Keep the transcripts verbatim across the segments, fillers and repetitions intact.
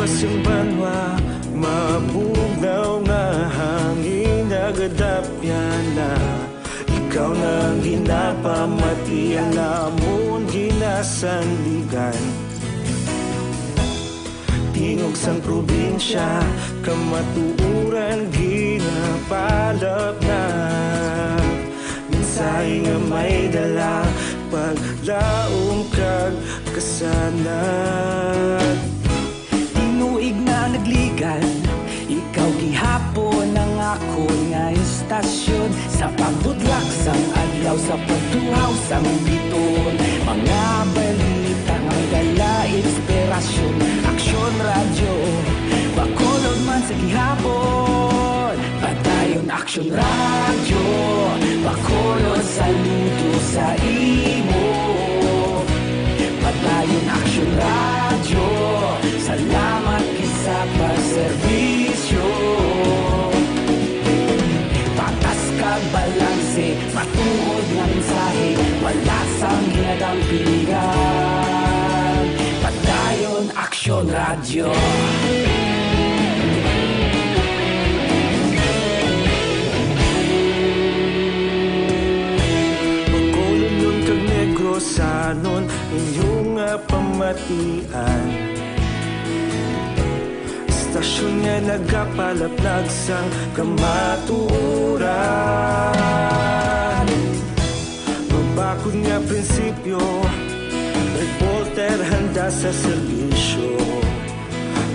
Sang banwa, mabugnaw nga hangin nagadapyan na. Ikaw na ang ginapamati, ang amon ginasandigan. Tingog sang probinsya, kamatuoran ginapalapnap. Mensahe nga may dala, paglaom kag kasanag. Tinuig na nagligan, ikaw gihapon ang akon nga istasyon. Sa pagbutlak sang adlaw, sa pagtuhaw sang bituon, mga balita nga may dala inspirasyon. Aksyon Radyo, Bacolod man sa gihapon. Padayon Aksyon Radyo, Bacolod, saludo sa imo. Padayon Aksyon Radyo, salamat gid sa pagserbisyo. Patas kag balanse, matuod nga mensahe, wala sang ginadampingan. Padayon Aksyon Radyo. Bacolodnon kag Negrosanon, inyo nga pamatian. Istasyon nga nagapalaplag sang kamatuoran. Mabakod nga prinsipyo, reporter handa sa serbisyo.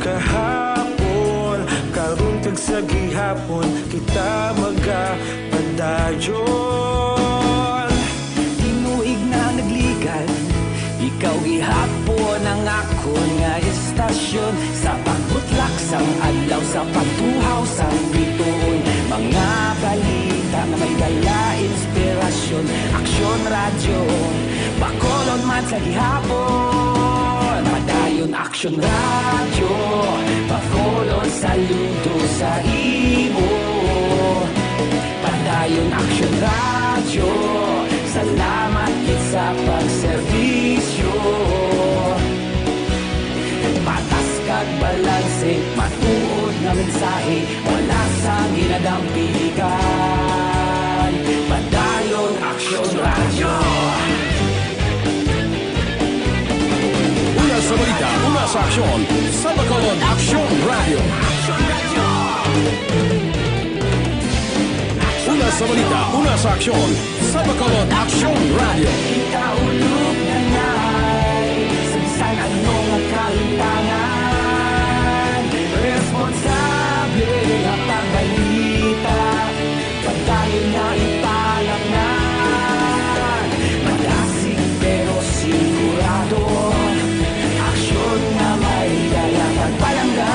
Kahapon, karon kag sa gihapon, kita magapadayon. Tinuig na nagligan, ikaw gihapon ang akon nga istasyon. Sa pagbutlak sang adlaw, sa pagtuhaw sang bituon, mga balita nga may dala inspirasyon. Aksyon Radyo, Bacolod man sa gihapon. Padayon Aksyon Radyo, Bacolod, saludo sa imo. Padayon Aksyon Radyo, salamat gid sa pagserbisyo. Patas kag balanse, matuod nga mensahe, wala sang ginadampingan. Padayon Aksyon Radyo. Una sa balita, una sa aksyon, sa Bacolod Aksyon Radyo. Una sa balita, una sa aksyon, sa Bacolod Aksyon Radyo. Ikaulog na ngay, sa bisan ano nga kahitangan, responsable nga pagbalita, padayon na ipalapngan. Madasig pero sigurado, aksyon nga may dala pagpalangga.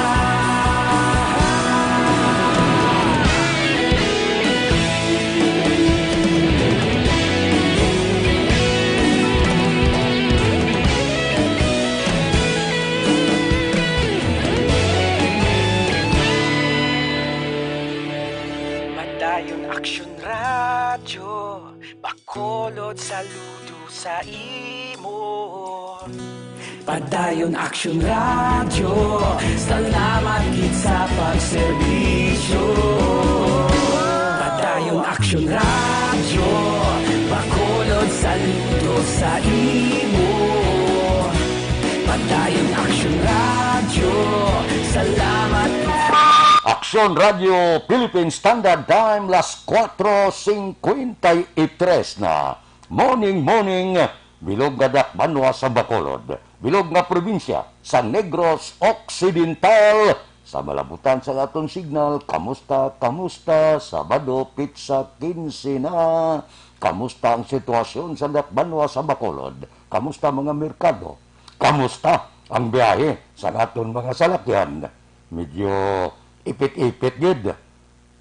Padayon Aksyon Radyo, Bacolod, saludo sa imo. Padayon Aksyon Radyo, salamat gid sa pagserbisyo. Padayon Aksyon Radyo, Bacolod, saludo sa imo. Padayon Aksyon Radyo, salamat. Aksyon Radyo Philippine Standard Time, las cuatro cincuenta y tres na. Morning, morning, bilog nga dakbanwa sa Bacolod, bilog nga probinsya sa Negros Occidental. Sa malabutan sa aton signal, kamusta, kamusta? Sabado, pitsa kinse na. Kamusta ang sitwasyon sa dakbanwa sa Bacolod? Kamusta mga merkado? Kamusta ang biyahe sa aton mga salakyan? Medyo ipit-ipit gid.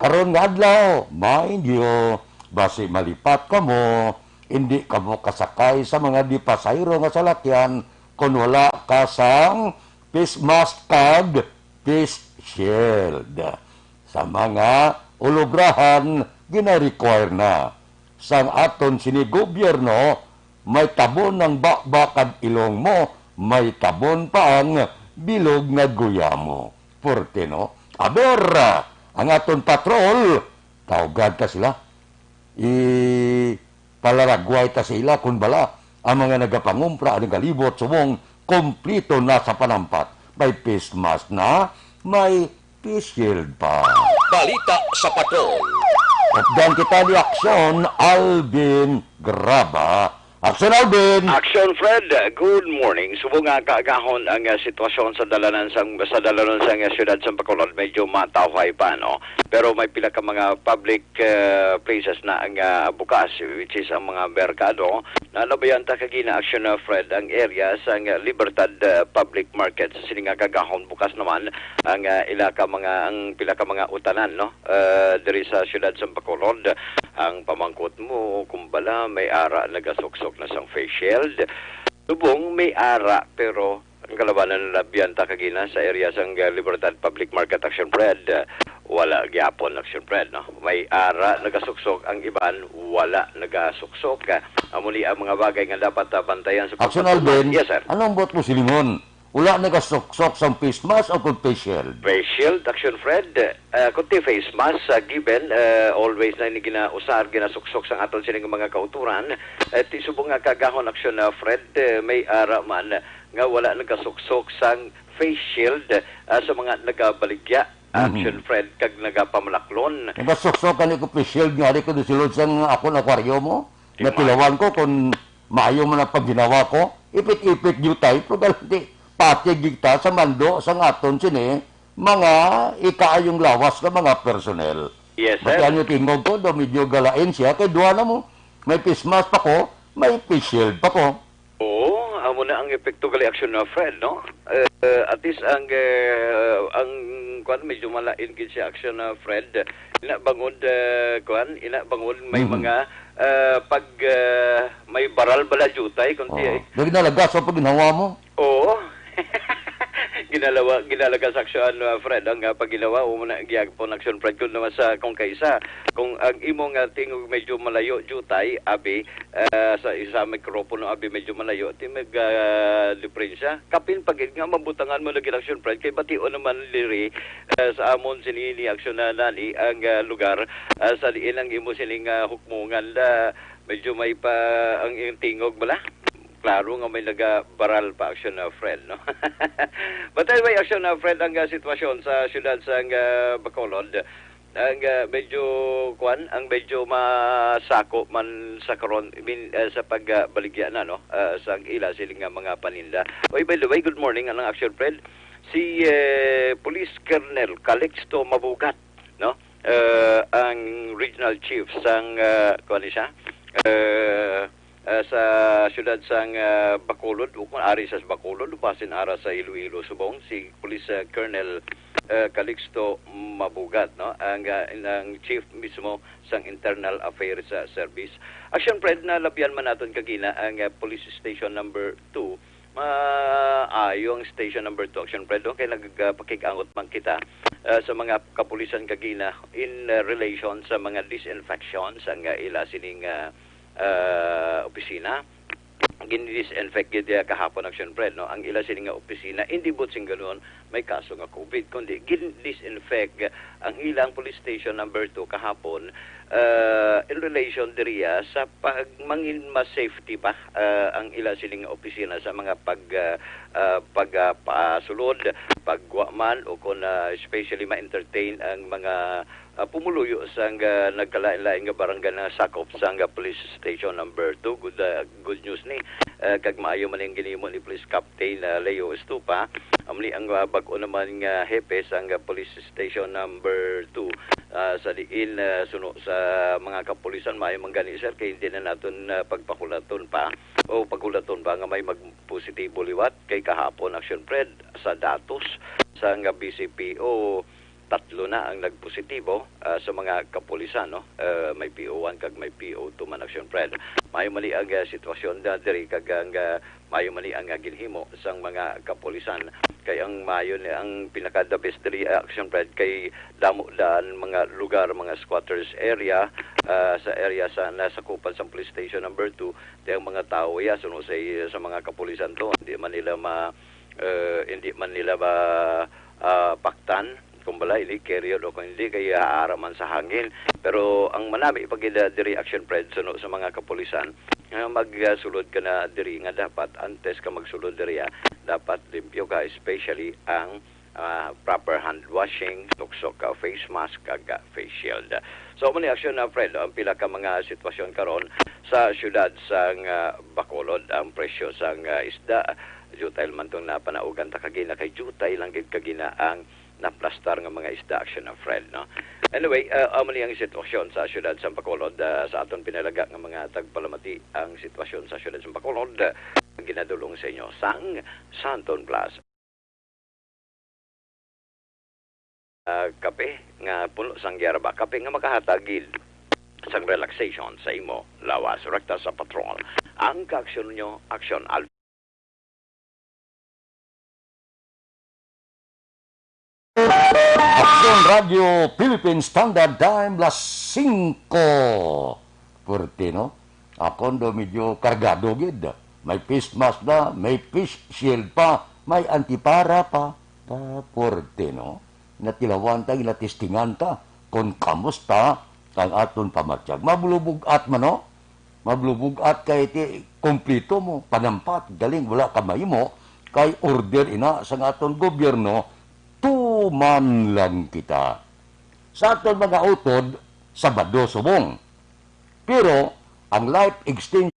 Karon nga adlaw, mind you, basi malipat kamo, indi kamo kasakay sa mga di pasahero nga salakyan kon wala ka sang face mask kag face shield. Sa mga ulubrahan, gina-require na sang aton sini gobyerno, may tabon ang baba kag ilong mo, may tabon pa ang Bilog nga guyamo. Porte, no? Aber, ang aton patrol, tawagan ta sila. Ipalaragway ta sa ila kun bala ang mga nagapangumpra, nagalibot subong kompleto na sa panampat. May face mask na, may face shield pa. Balita sa Patrol. Updan kita ni Aksyon Alvin Graba. Aksyon Alvin! Action Fred, good morning. Subong nga kaagahon ang, ah, sitwasyon sa dalanan sang, sa dalanan sang, ah, siyudad sang Bacolod, medyo matawhay pa, no? Pero may pila ka mga public, ah, places na ang, ah, bukas, which is ang mga merkado. Nalabayan ta kagina, Action, ah, Fred, ang area sang, ah, Libertad, ah, Public Market. Sa sini nga kaagahon, bukas naman ang, ah, ila ka mga, ang pila ka mga utanan, no? Ah, diri sa siyudad sang Bacolod. Ang pamangkot mo, kung bala may ara nagasuksok na sang face shield. Subong may ara, pero ang kalabanan, nalabian ta kagina sa area sang, ah, Libertad Public Market, Action Fred, ah, wala gyapon, Action Fred, no? May ara nagasuksok, ang iban wala nagasuksok. Ah, amo ni ang mga bagay nga dapat, ah, bantayan sa Action pagpatuman. Alvin, yes, sir. Anong buot mo silingon? Wala nagasuksok sang face mask o kung face shield? Face shield, Action Fred. Ah, kung ti face mask, ah, given, ah, always na ini ginausar, ginasuksok sang aton sining mga kautoran. Eh, ti subong nga kaagahon, Action, ah, Fred, eh, may ara man nga wala nagasuksok sang face shield, ah, sa mga nagabaligya, Mhm. Action Fred, kag nagapamalaklon. Nagasuksok kani ko face shield nga ari ko sulod sang akon akwaryo mo? Di man. Natilawan ko kung maayo man ang pagginawa ko. Ipit-ipit gyud tayo, pero galante, pati gyud ta sa mando sang aton sini, mga ikaayong lawas nga mga personnel. Yes, sir. Batian niyo tingog ko, daw medyo galain siya, kay duha na mo. May face mask pa ko, may face shield pa ko. Oo, amo na ang epekto gali, Action, uh, Fred, no? Eh, at least ang, eh, ang, kuwan, medyo malain gid siya, Action, uh, Fred. Ina bangod, eh, kuwan, ina bangod may Mhm. mga, eh, pag, eh, may baral bala jutay, kung Oo. di ay. Lagi nalagas ang pagginhawa mo. Oo. Ginalawa, ginalagas, Action, uh, Fred, ang, uh, pagginhawa, o muna gyapon, Action, Fred, kung naman sa, kung kaisa, kung ang imo nga tingog medyo malayo, jutay, abi, ah, sa isa mikropono, abi, medyo malayo, ti mag, ah, diperensya. Kapin pa gid nga mabutangan mo na gid, Action Fred, kay bation naman diri, ah, sa amon sini ni Action na nani ang, ah, lugar, ah, sa diin ang imo sining, ah, hukmongan, ah, medyo may pa ang iyang tingog bala. Klaro nga may nagabaral pa, Action, ah, Fred, no? But anyway, Action, ah, Fred, ang, ah, sitwasyon sa siyudad sa, ah, Bacolod. Ang, ah, medyo, kuwan, ang medyo masako man sa karon, I mean, ah, sa pag, ah, baligya na, no? Ah, sa ila siling nga mga paninda. Oy, by the way, good morning, anang Action Fred. Si, eh, Police Colonel Calixto Mabugat, no? Eh, ang regional chief sang, ah, kuwan ni siya? Eh, ah, sa siyudad sang, ah, Bacolod, o kung ari sa Bacolod, o basin ara sa Iloilo, subong, si Police, ah, Colonel, ah, Calixto Mabugat, no? Ang, ah, ang chief mismo sang Internal Affairs, ah, Service. Action, Fred, na labyan man naton kagina ang, ah, Police Station number two. Maayo ang Station number two, Action, Fred, no? Kay nagpakig-angot man kita, ah, sa mga kapulisan kagina in, ah, relation sa mga disinfection sang, ah, ila sining, ah, ah, opisina. Gin-disinfect gid, ah, kahapon, Action Fred, no? Ang ila sini nga opisina, hindi buot sing ganoon may kaso nga COVID, kundi gin-disinfect ang ilang police station number two kahapon, ah, in relation diriya sa pag-, mangin mas safety ba, ah, ang ila sining opisina sa mga pag, ah, ah, pag, ah, pasulod, pagwa man, o kung, ah, especially ma-entertain ang mga ah, pumuluyo sang, ah, nagkalain-lain nga barangay nga sakop sang, ah, Police Station number two. Good, ah, good news ni. Ah, kag maayo man ang ginhimo ni Police Captain, ah, Leo Estupa. Amo ni ang, ah, bag-o naman nga hepe sang, ah, Police Station number two. Ah, sa diin, ah, suno sa mga kapulisan, maayo man gani, sir, kay hindi na naton, ah, pagpahulaton pa o paghulaton pa nga may magpositibo liwat kay kahapon, Action Fred, sa datos sang, ah, B C P O, tatlo na ang nagpositibo, ah, sa mga kapulisan, no? Ah, may P O one kag may P O two man, Action Fred. Maayo man ni ang, ah, sitwasyon da diri kag ang, ah, maayo man ni ang, ah, ginhimo sang mga kapulisan. Kay ang maayo ni, ang pinaka the best diri, ah, Action Fred, kay damo daan mga lugar, mga squatters area, ah, sa area sa nasakupan sa Police Station number two, kay ang mga tawo, ya, suno sa, sa mga kapulisan to, hindi man nila ma-, Eh, hindi man nila ba, ah, paktan kung bala ini carrier o kung hindi, kay aara man sa hangin. Pero ang manami pa gid, ah, diri, Action Fred, suno sa mga kapulisan, nga magsulod ka na diri, nga dapat antes ka magsulod diri, ah, dapat limpyo ka, especially ang, ah, proper hand washing, tukso ka face mask, kag, ah, face shield. So, amo ni, Action, ah, Fred, ang pila ka mga sitwasyon karon sa siyudad sang, ah, Bacolod. Ang presyo sang, ah, isda, jutay man tong napanaugan ta kagina, kay jutay lang gid kagina ang naplastar nga mga isda, Action, ah, Fred, no? Anyway, ah, amo ni ang sitwasyon sa siyudad sang Bacolod, ah, sa aton pinalaga nga mga tagpalamati. Ang sitwasyon sa siyudad sang Bacolod, ah, ginadul-ong sa inyo sang Santon Plus. Ah, kape nga puno sang yerba, kape nga makahatag gid sang relaxation sa imo lawas. Rekta sa Patrol, ang kaaksyon nyo, Aksyon Al- Aksyon Radio Philippine Standard Time, las singko. Pwerte, no? Akon daw medyo kargado gid. May face mask na, may face shield pa, may antipara pa. Ah, pwerte, no? Natilawan ta, ginatistingan ta kon kamusta ang aton pamatyag. Mabulubog-at man, no? Mabulubog-at kay ti kompleto mo, panampat, galing, wala ka mahimo, kay order ina sang aton gobyerno, tuman lang kita. Sa aton mga utod, Sabado subong. Pero ang life extension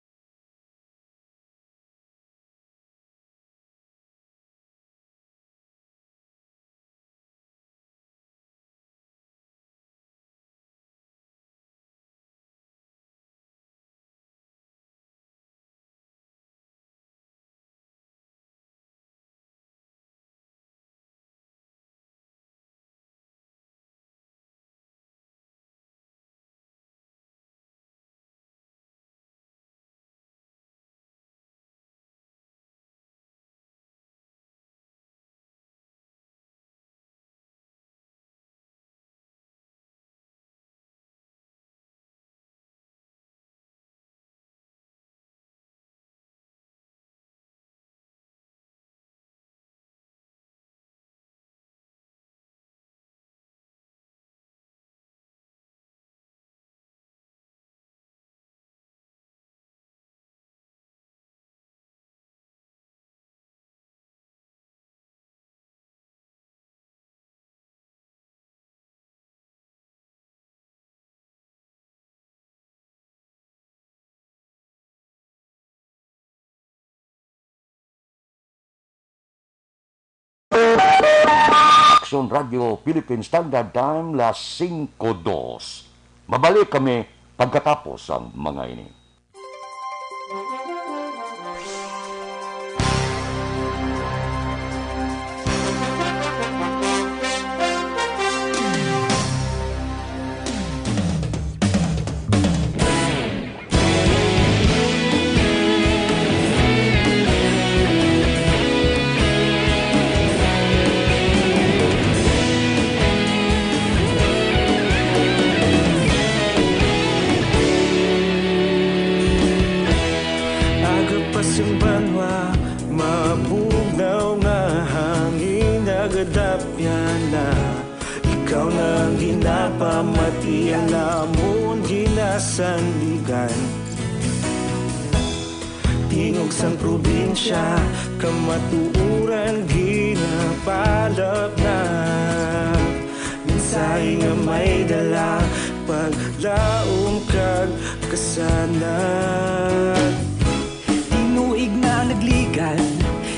Aksyon Radio Philippine Standard Time, las singko dos. Mabalik kami pagkatapos sang mga ini. Aga pa sing banwa, mabugnaw nga hangin, nagadapyan na. Ikaw na ang ginapamati, ang amon ginasandigan. Tingog sang probinsya, kamatuoran ginapalapnap. Mensahe nga may dala, paglaom kag kasanag. Tinuig na nagligan,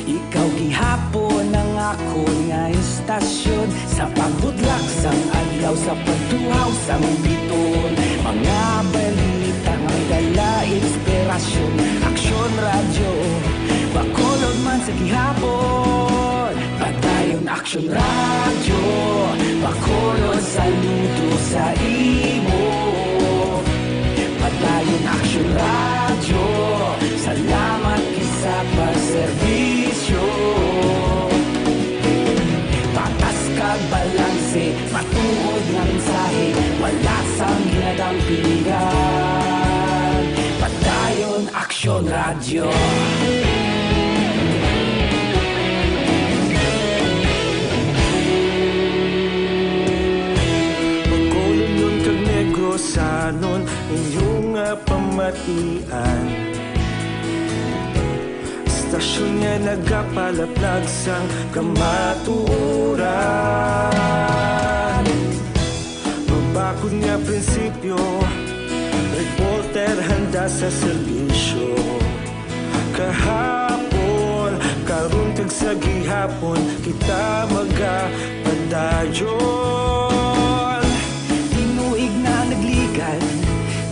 ikaw gihapon ang akon nga istasyon. Sa pagbudlak sang adlaw, sa pagtuhaw sang biton, mga balita nga may dala inspirasyon. Aksyon Radyo, Bacolod man sa gihapon. Padayon Aksyon Radyo, Bacolod, saludo sa imo. Padayon Aksyon Radyo, salamat gid sa pagserbisyo. Patas kag balanse, matuod nga mensahe, wala sang ginadampingan. Padayon Aksyon Radyo. Anon inyong nga pamatian, istasyon nga nagapalaplag sang kamatuoran. Mabakod nga prinsipyo, reporter handa sa serbisyo. Kahapon, karon, kag sa gihapon, kita magapadayon. Tinuig na nagligad,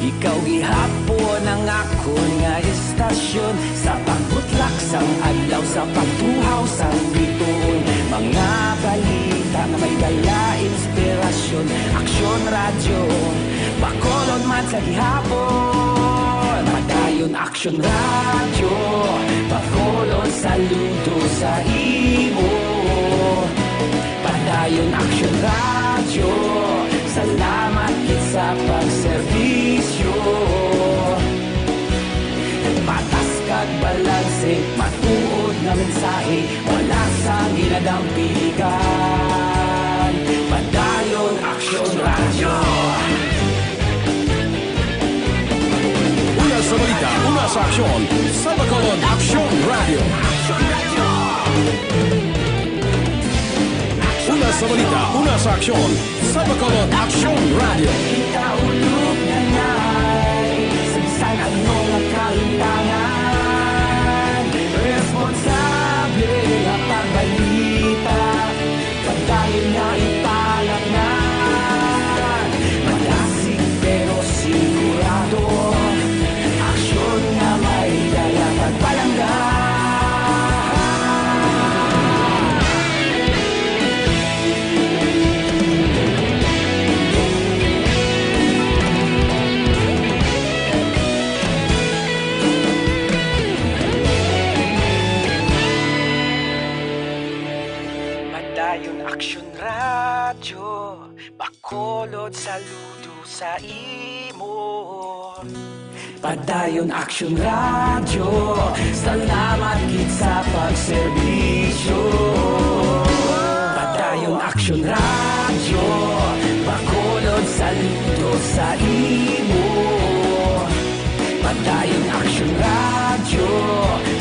ikaw gihapon ang akon nga istasyon. Sa pagbutlak sang adlaw, sa pagtuhaw sang bituon, mga balita nga may dala inspirasyon. Aksyon Radyo, Bacolod man sa gihapon. Padayon Aksyon Radyo, Bacolod, saludo sa imo. Padayon Aksyon Radyo, salamat gid sa pagserbisyo. Patas kag balanse, matuod nga mensahe, wala sang ginadampigan. Padayon Aksyon Radyo. Una sa balita, una sa aksyon, sa Bacolod Aksyon Radyo. Una sa balita, una sa aksyon, sa Bacolod Aksyon Radyo. Kita ulog na ngay, sa bisan ano nga kalimtangan, responsable nga pagbalita. Padayon nga ipalangga, madasig pero sigurado. Aksyon nga may dala pagpalangga. Padayon Aksyon Radyo, Bacolod, saludo sa imo. Padayon Aksyon Radyo, salamat gid sa pagserbisyo. Padayon Aksyon Radyo, Bacolod, saludo sa imo. Padayon Aksyon Radyo,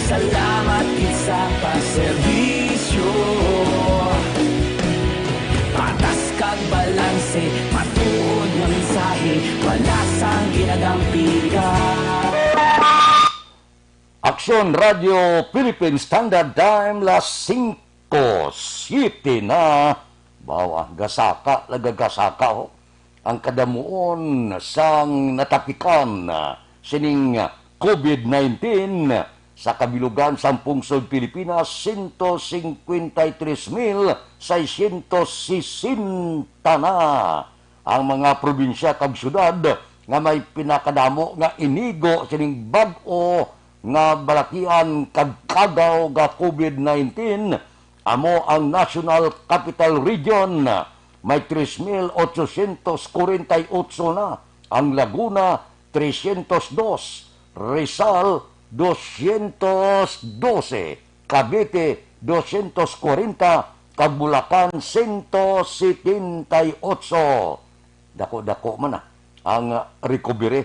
salamat gid sa pagserbisyo. Patas kag balanse, matuod nga mensahe, wala sang ginadampigan. Aksyon Radyo Philippine Standard Time, las singko siete na. Bawa, gasaka, nagagasaka, ho. Ang kadamuon sang natapikan, ah, sining, ah, covid nineteen sa kabilugan sang pungsod Pilipinas, sento singkwenta y tres mil seiscientos sesenta na ang mga probinsya kag syudad nga may pinakadamo nga inigo sining bag-o nga balatian kag kagaw nga covid nineteen. Amo ang National Capital Region, may tres mil ochocientos kwarenta y otso na, ang Laguna, trescientos dos, Rizal, doscientos doce, Cavite, doscientos kwarenta, kag Bulacan, sento setenta y otso. Dako-dako man na ang recovery,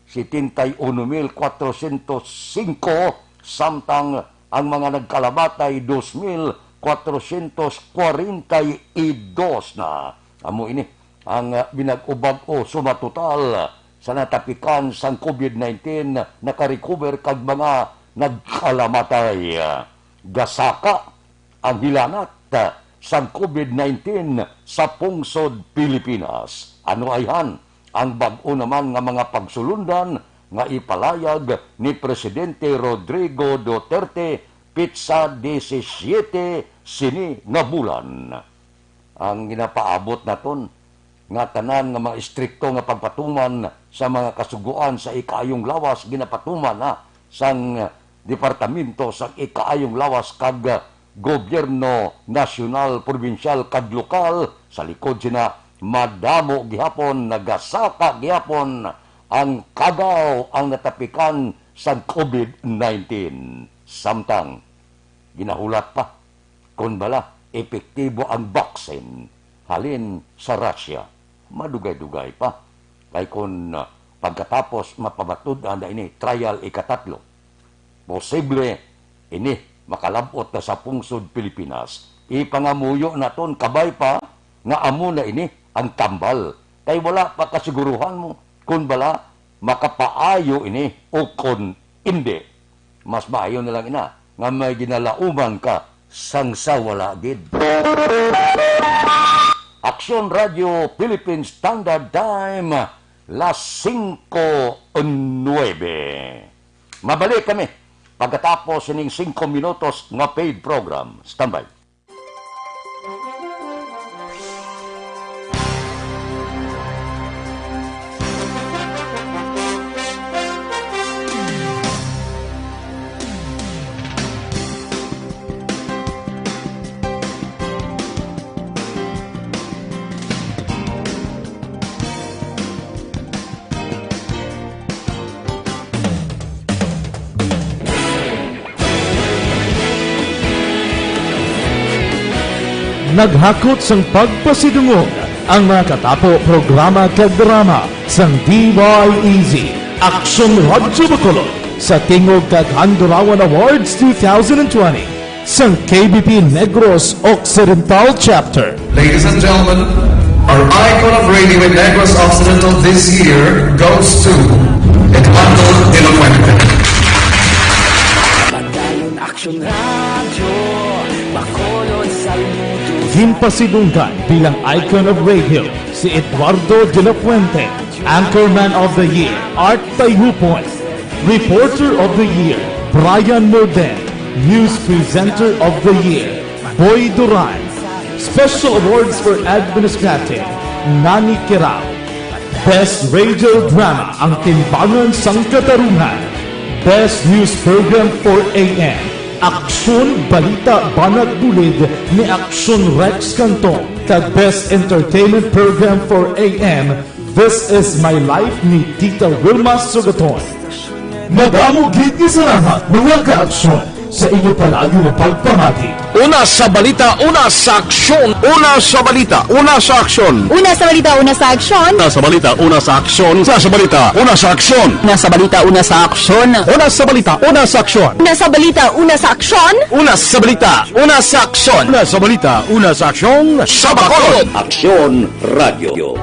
setenta y uno mil cuatrocientos cinco, samtang ang mga nagkalamatay, dos mil cuatrocientos cuarenta y dos na. Amo ini ang, ah, binag-o-bag-o, suma total sa natapikan sang covid nineteen, nakarecover kag mga nagkalamatay. Gasaka ang hilanat sang covid nineteen sa pungsod Pilipinas. Ano ayhan ang bag-o naman nga mga pagsulundan nga ipalayag ni Presidente Rodrigo Duterte petsa disisiete sini nga bulan? Ang ginapaabot naton nga tanan nga mga istrikto nga pagpatuman sa mga kasugoan sa ikaayong lawas ginapatuman na sang Departamento sang Ikaayong Lawas kag Gobyerno Nasyonal, Probinsyal, kag Lokal. Sa likod sina, madamo gihapon, nagasaka gihapon ang kagaw ang natapikan sang covid nineteen. Samtang ginahulat pa kon bala epektibo ang vaccine halin sa Russia. Madugay-dugay pa Kay kun, ah, pagkatapos mapamatud-an na ini, trial ikatatlo, posible ini makalab-ot na sa pungsod Pilipinas. Ipangamuyo naton kabay pa nga amo na ini ang tambal. Kay wala pa kasiguruhan mo kun bala makapaayo ini o kon indi. Mas maayo na lang ina nga may ginalauman ka sang sa wala gid. Aksyon Radio Philippine Standard Time, las singko nuebe. Mabalik kami pagkatapos sining singko minutos nga paid program. Standby. Naghakot sang pagpasidungog ang mga katapo programa kag drama sang D Y E Z, Aksyon Radyo Bacolod, sa tingog kag Handurawan Awards two thousand twenty sang K B P Negros Occidental Chapter. Ladies and gentlemen, our icon of radio in Negros Occidental this year goes to Eduardo de la Fuente. Padayon Aksyon Radyo, Bacolod, Saludo. Ginpasidunggan bilang icon of radio si Eduardo de la Fuente, Anchorman of the Year, Art Tayhupon, Reporter of the Year, Brian Morden, News Presenter of the Year, Boy Duran, Special Awards for Administrative, Nani Kirao, Best Radio Drama, Ang Timbangan sang Katarungan, Best News Program four A M, Aksyon Balita Banat Bulid ni Aksyon Rex Cantong, kag Best Entertainment Program four A M, This Is My Life ni Tita Wilma Sugaton. Madamo gid nga salamat, mga kaaksyon, sa inyo palagi nga pagpamati. Una sa balita, una sa aksyon. Una sa balita, una sa aksyon. Una sa balita, una sa aksyon. Una sa balita, una sa aksyon. Una sa balita, una sa aksyon. Una sa balita, una sa aksyon. Una sa balita, una sa aksyon. Una sa balita, una sa aksyon. Una sa balita, una sa aksyon. Una sa balita, una sa aksyon. Sa Bacolod. Aksyon Radio.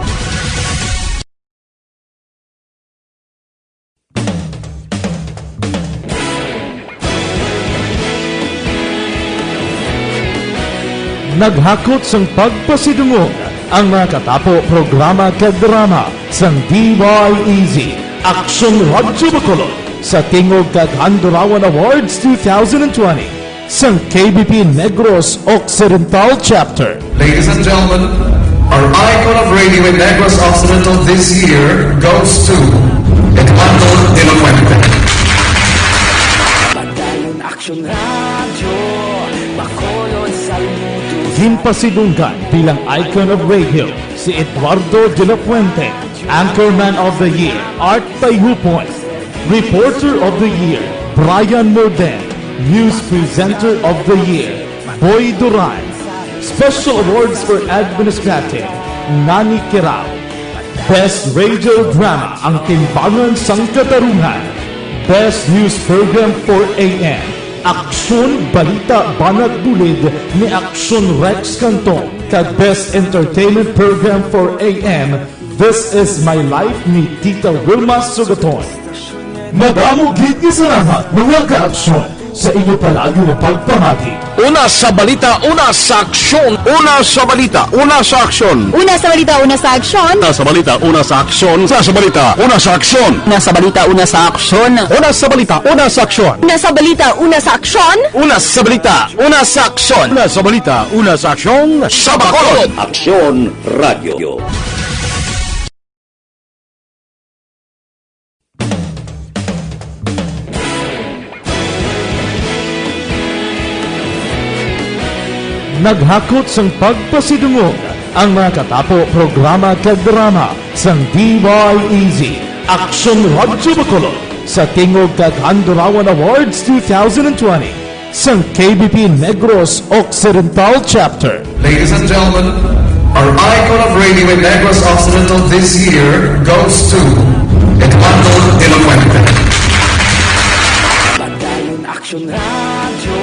Naghakot sang pagpasidungog ang mga katapo programa kag drama sang D Y E Z, Aksyon Radyo Bacolod, sa tingog kag Handurawan Awards two thousand twenty sang K B P Negros Occidental Chapter. Ladies and gentlemen, our icon of radio in Negros Occidental this year goes to Eduardo de la Fuente. Padayon Aksyon Radyo, Bacolod, Saludo. Ginpasidunggan bilang icon of radio si Eduardo de la Fuente, Anchorman of the Year, Art Tayhupon, Reporter of the Year, Brian Morden, News Presenter of the Year, Boy Duran, Special Awards for Administrative, Nani Kirao, Best Radio Drama, Ang Timbangan sang Katarungan, Best News Program four A M, Aksyon Balita Banat Bulid ni Aksyon Rex Cantong, kag Best Entertainment Program four A M, This Is My Life ni Tita Wilma Sugaton. Madamo gid nga salamat, mga kaaksyon, sa inyo palagi nga pagpamati. Una sa balita, una sa aksyon. Una sa balita, una sa aksyon. Una sa balita, una sa aksyon. Una sa balita, una sa aksyon. Una sa balita, una sa aksyon. Una sa balita, una sa aksyon. Una sa balita, una sa aksyon. Una sa balita, una sa aksyon. Una sa balita, una sa aksyon. Una sa balita, una sa aksyon. Sa Bacolod. Aksyon Radio. Naghakot sang pagpasidungog ang mga katapo programa kag drama sang D Y E Z, Aksyon Radyo Bacolod, sa tingog kag Handurawan Awards two thousand twenty sang K B P Negros Occidental Chapter. Ladies and gentlemen, Our Icon of Radio in Negros Occidental this year goes to Eduardo de la Fuente. Padayon Aksyon Radyo,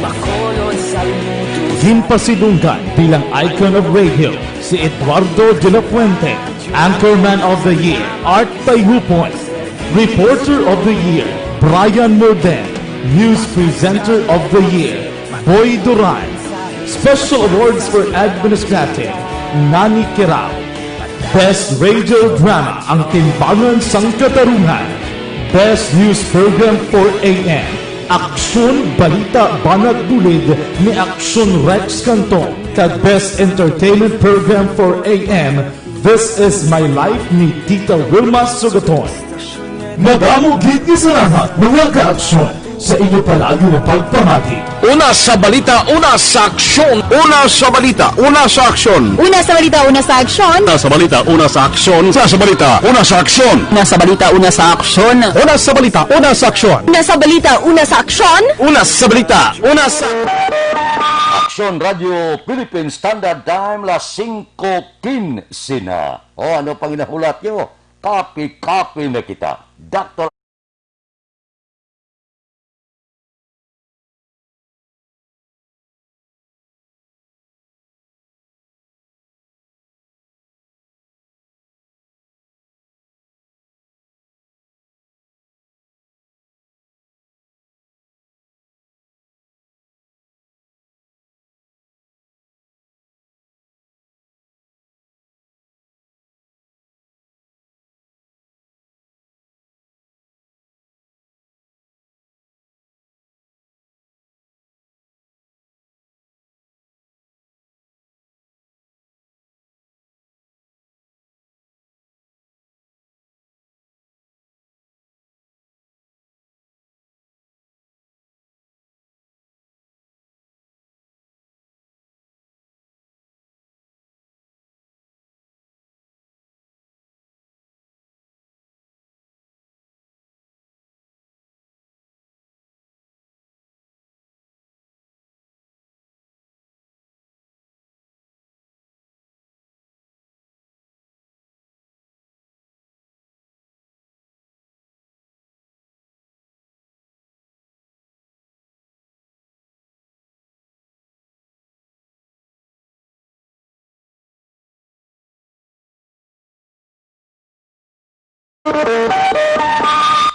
Bacolod, saludo. Ginpasidunggan bilang Icon of Radio si Eduardo de la Fuente, Anchorman of the Year, Art Tayupon, Reporter of the Year, Brian Morden, News Presenter of the Year, Boy Duran, Special Awards for Administrative, Nani Kirao. Best Radio Drama, Ang Timbangan sang Katarungan. Best News Program for A M, Aksyon Balita Banat Bulid ni Aksyon Rex Canton, kag Best Entertainment Program for A M, This Is My Life ni Tita Wilma Sugaton. Madamo gid nga salamat, mga kaaksyon, sa inyo palagi nga pagpamati. Una sa balita, una sa aksyon. Una sa balita, una sa aksyon. Una sa balita, una sa aksyon. Una sa balita, una sa aksyon. Una sa balita, una sa aksyon. Una sa balita, una sa aksyon. Una sa balita, una sa aksyon. Una sa balita, una sa aksyon. Una sa balita, una sa Aksyon Radyo Philippine Standard Time, las singko quince na. O, ano pang inahulat nyo? Kape-kape na kita. Doctor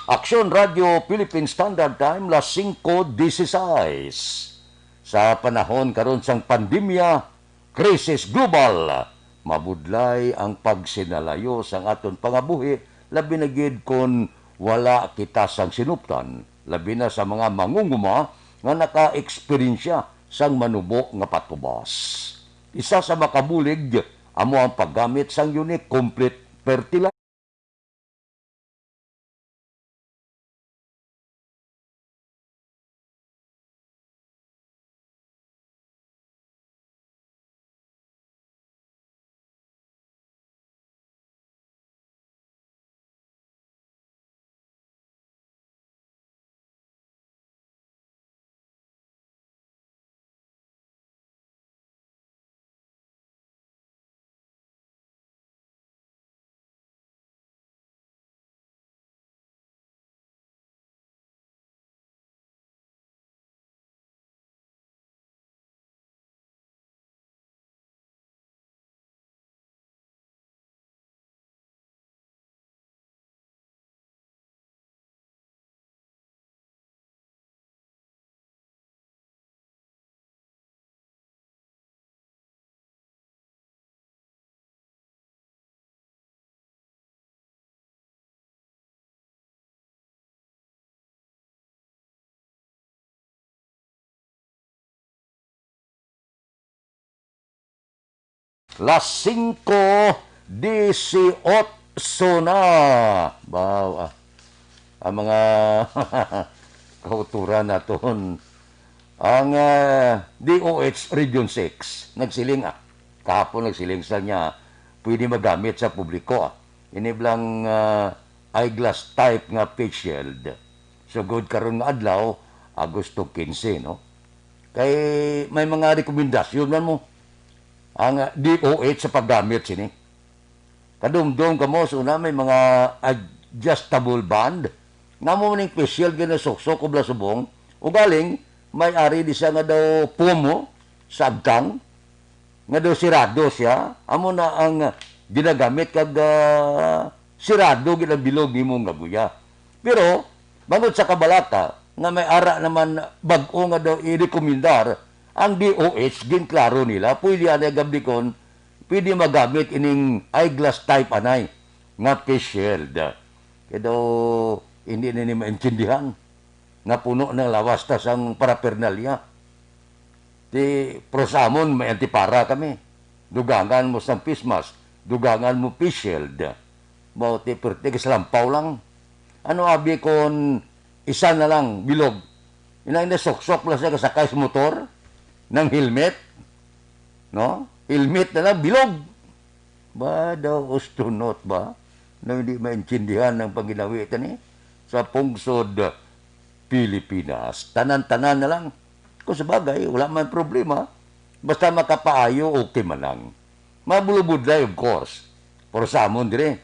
Aksyon Radyo Philippine Standard Time, las singko dieciséis. Sa panahon karon sang pandemya, krisis global, mabudlay ang pagsinalayo sang aton pangabuhi, labi na gid kon wala kita sang sinuptan, labi na sa mga mangunguma nga naka-eksperyensya sang manubo nga patubas. Isa sa makabulig amo ang paggamit sang Unique Complete Fertilizer. Las singko dieciocho na. Baw, ah, ang mga kauturan naton. Ang, ah, D O H Region six, nagsiling, ah, kahapon nagsiling sa niya, pwede magamit sa publiko, ah. Ini blang, ah, eyeglass type nga face shield. Sugod karon nga adlaw, Agosto quince, no? Kay may mga rekomendasyon man mo. ang, ah, D O H sa paggamit sini. Kadumdom kamo sa una may mga adjustable band nga mo ning facial ginasuksok o blasubong, ugaling may ari di siya nga daw pumo sa agtang, nga daw sirado siya, amo na ang ginagamit kag, ah, sirado gid ang bilog nimo nga guya. Pero bangod sa kabalaka nga may ara naman bag-o nga daw i-rekomendar ang D O H, ginklaro nila pwede anay gablikon, pwede magamit ining eyeglass type anay nga face shield. Kaya daw hindi na ni maintindihan nga puno ng lawas ta sang paraphernalia. Ti, pero sa amon, may antipara kami. Dugangan mo sang face mask, dugangan mo face shield. Mao ti, perti ka sa lampaw lang. Ano abi kon isa na lang, bilog? Inang nasuksok lang siya kasakay sa motor, ng helmet, no? Helmet na lang, bilog. Ba daw ustunot ba? Na hindi maintindihan ang panginawi tani sa pungsod Pilipinas. Tanan-tanan na lang. Kung sa bagay, wala man problema. Basta makapaayo, okay man lang. Mabulubudlay, of course. Pero sa amon dire,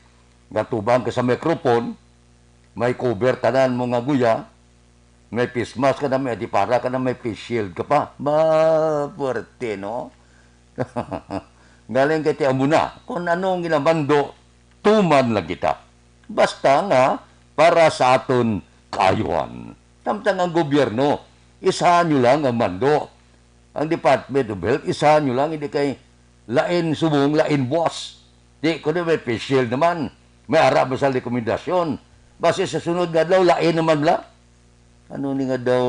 gatubang ka sa microphone, may cover tanan mo nga guya, may face mask ka na, may antipara ka na, may face shield ka pa. Ba, puwerte, no? Galing kay ti amo na, kung ano ang ginamando, tuman lang kita. Basta nga, para sa aton kaayuhan. Samtang ang gobyerno, isahan nyo lang ang mando. Ang Department of Health, isahan nyo lang, hindi kay lain subong, lain buwas. Di ko na may facial naman. May ara ba sa rekomendasyon? Basi sa sunod nga adlaw, lain naman bala. Ano ni nga daw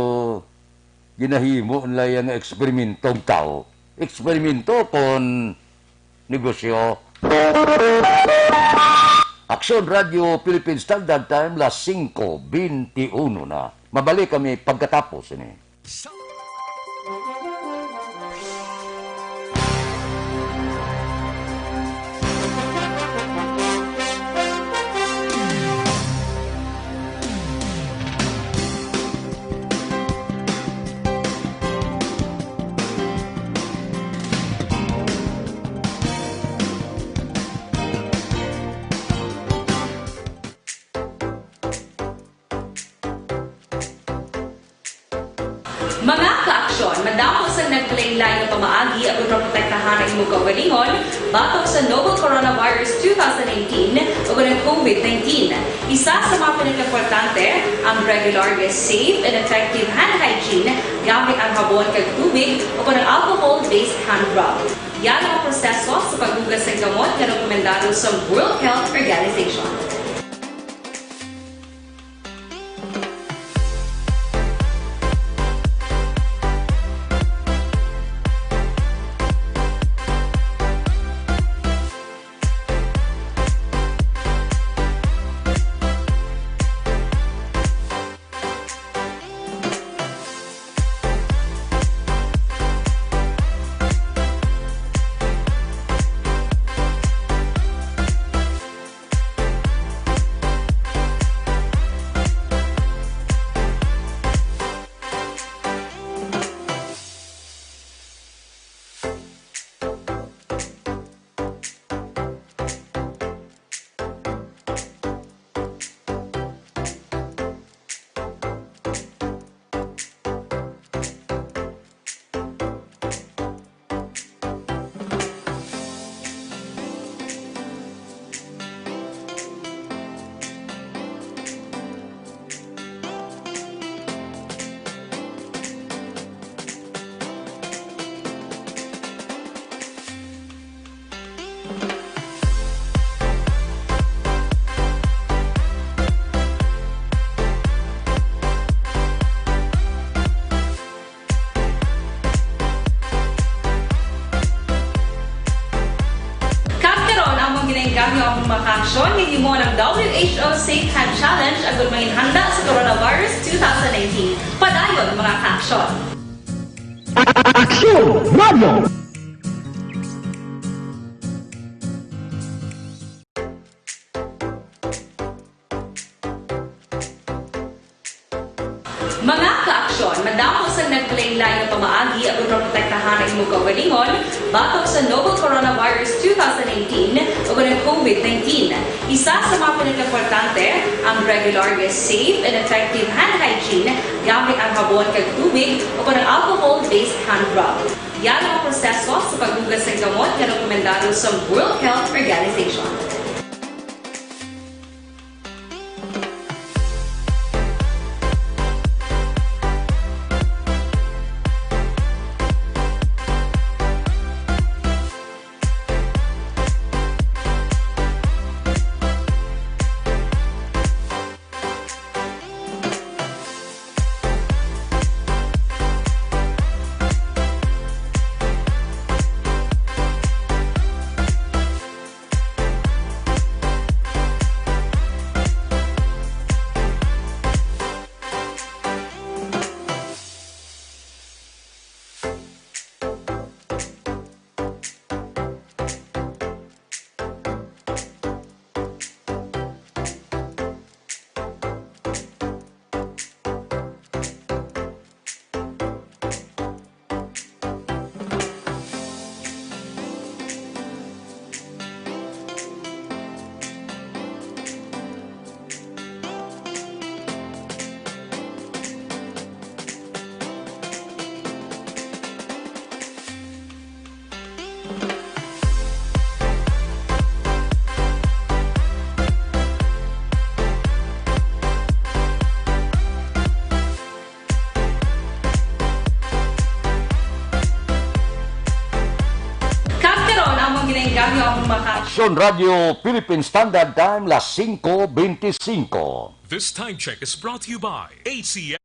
ginahimo nila yang eksperimento ang tao? Eksperimento kon negosyo. Aksyon Radio Philippine Standard Time, las singko beintiuno na. Mabalik kami pagkatapos ini. Mga ka-aksyon, madamo sang nagkalain-lain nga pamaagi aron maprotektahan ang imo kaugalingon batok sa novel coronavirus two thousand nineteen o ang COVID nineteen. Isa sa mga pinakaimportante ang regular nga safe and effective hand hygiene gamit ang habon kag tubig o ang alcohol-based hand rub. Yan ang proseso sa paghugas sang kamot nga rekomendado sa World Health Organization. Kag karon, amon ginaengganyo ang mga kaaksyon nga ginhimo ng W H O Safe Hand Challenge agud manginhanda sa coronavirus two thousand nineteen. Padayon, mga kaaksyon. Aksyon Radio! Mga kaaksyon, madamo sang naglain-lain nga pamaagi aron maprotektahan ang imong kaugalingon batok sa novel coronavirus two thousand eighteen o kon ang COVID nineteen. Isa sa mga pinakaimportante ang regular nga safe and effective hand hygiene gamit ang habon kag tubig o kon ang alcohol-based hand rub. Yan ang proseso sa paghugas sang kamot nga rekomendado sa World Health Organization. Kag karon, among ginainggangyo among mga Aksyon Radio Philippine Standard Time, las singko bente singko. This time check is brought to you by A C S.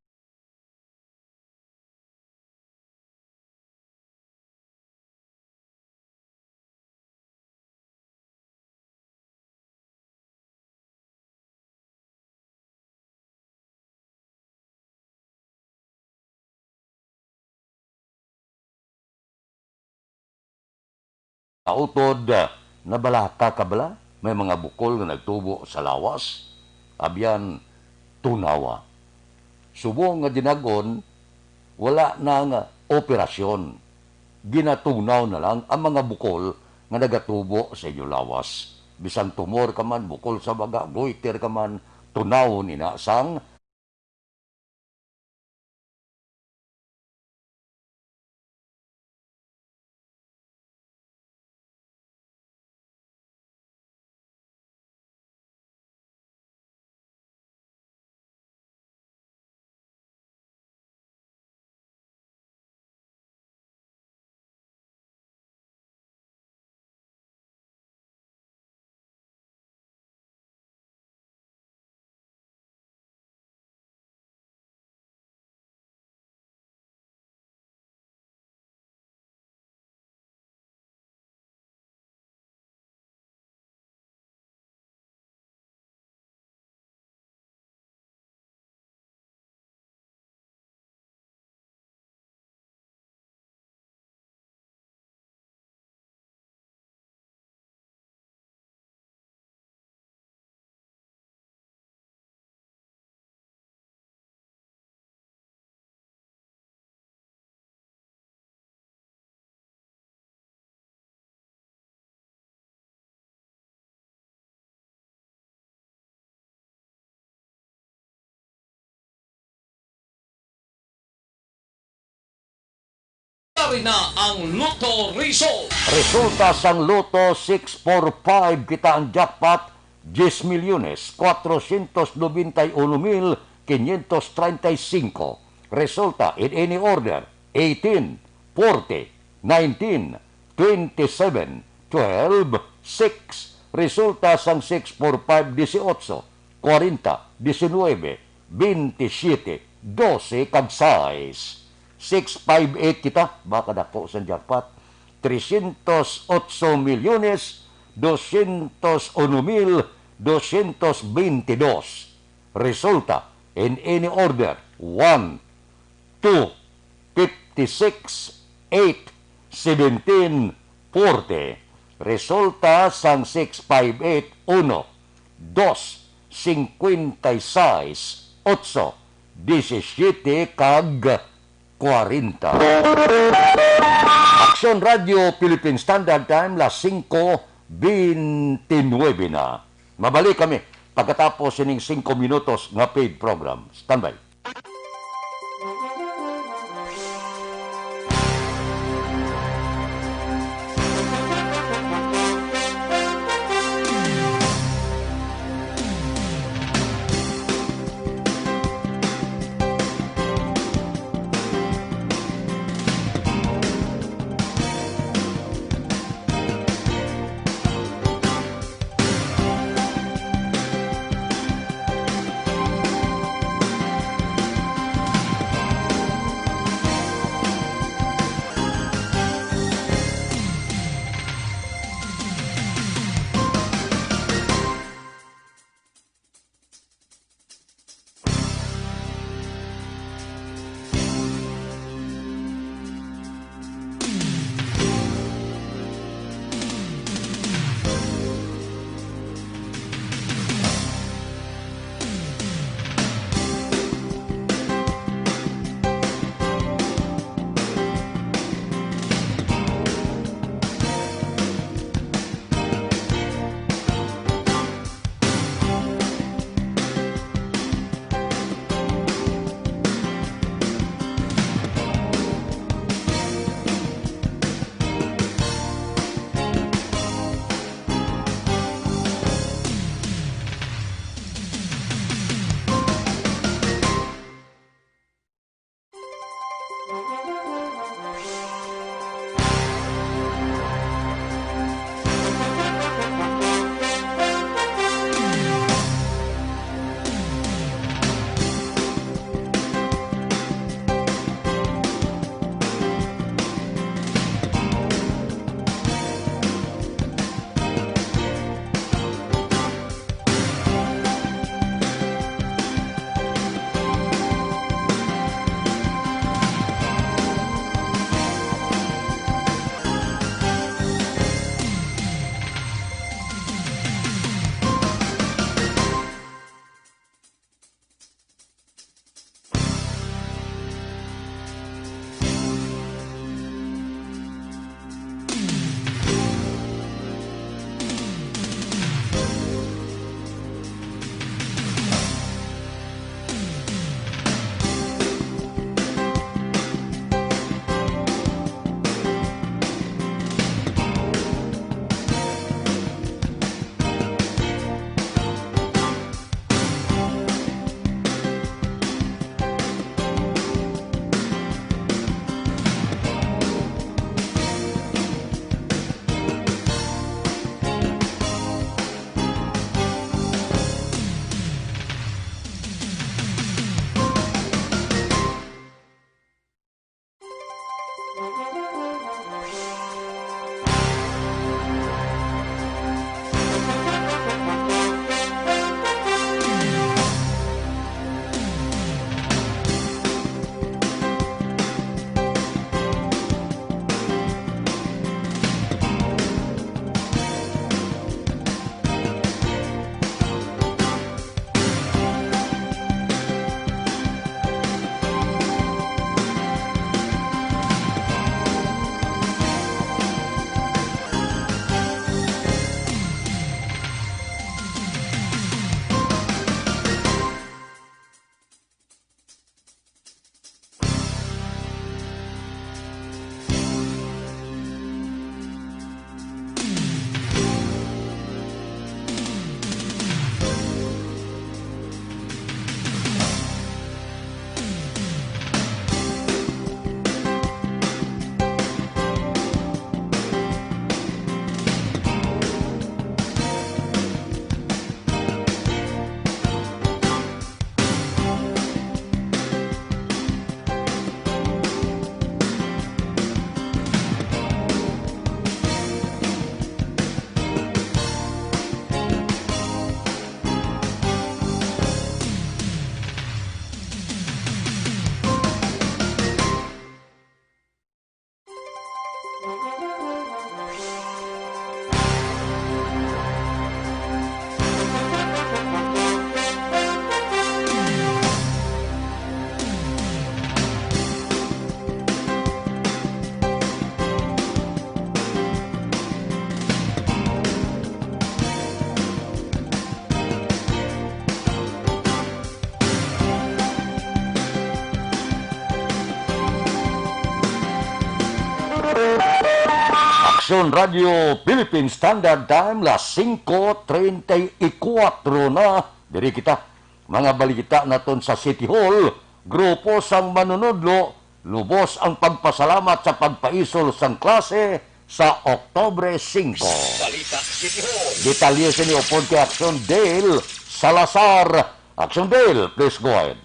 Kautod, nabalaka ka bala? May mga bukol nga nagtubo sa lawas. Abyan, tunawa. Subong nga dinag-on, wala na nga operasyon. Ginatunaw na lang ang mga bukol nga nagatubo sa inyo lawas. Bisan tumor ka man, bukol sa baga, goiter ka man, tunawon ina sang Ari na ang Lotto result. Resulta sang Lotto six four five, kita ang jackpot, diez milyones, cuatrocientos noventa y uno mil quinientos treinta y cinco. Resulta in any order, eighteen, forty, nineteen, twenty-seven, twelve, six. Resulta sang six four five, dieciocho, cuarenta, diecinueve, veintisiete, doce, kag sais. Six five eight kita, baka dako sang jackpot. Trescientos ocho milyones, doscientos uno mil, doscientos veintidós. Resulta, in any order, one, two, fifty-six, eight, seventeen, forty. Resulta sang six five eight, uno, dos, cincuenta y seis, ocho, disisiete kag kwarenta. Aksyon Radio Philippine Standard Time, las singko bente nuebe na. Mabalik kami pagkatapos sining singko minutos nga paid program. Standby. Radyo Philippine Standard Time, las singko treinta y cuatro na. Diri kita, mga balita naton sa City Hall. Grupo sang manunudlo lubos ang pagpasalamat sa pagpaisol sang klase sa Oktubre singko. Balita City Hall. Detalye sini upod kay Action Dale Salazar. Action Dale, please go ahead.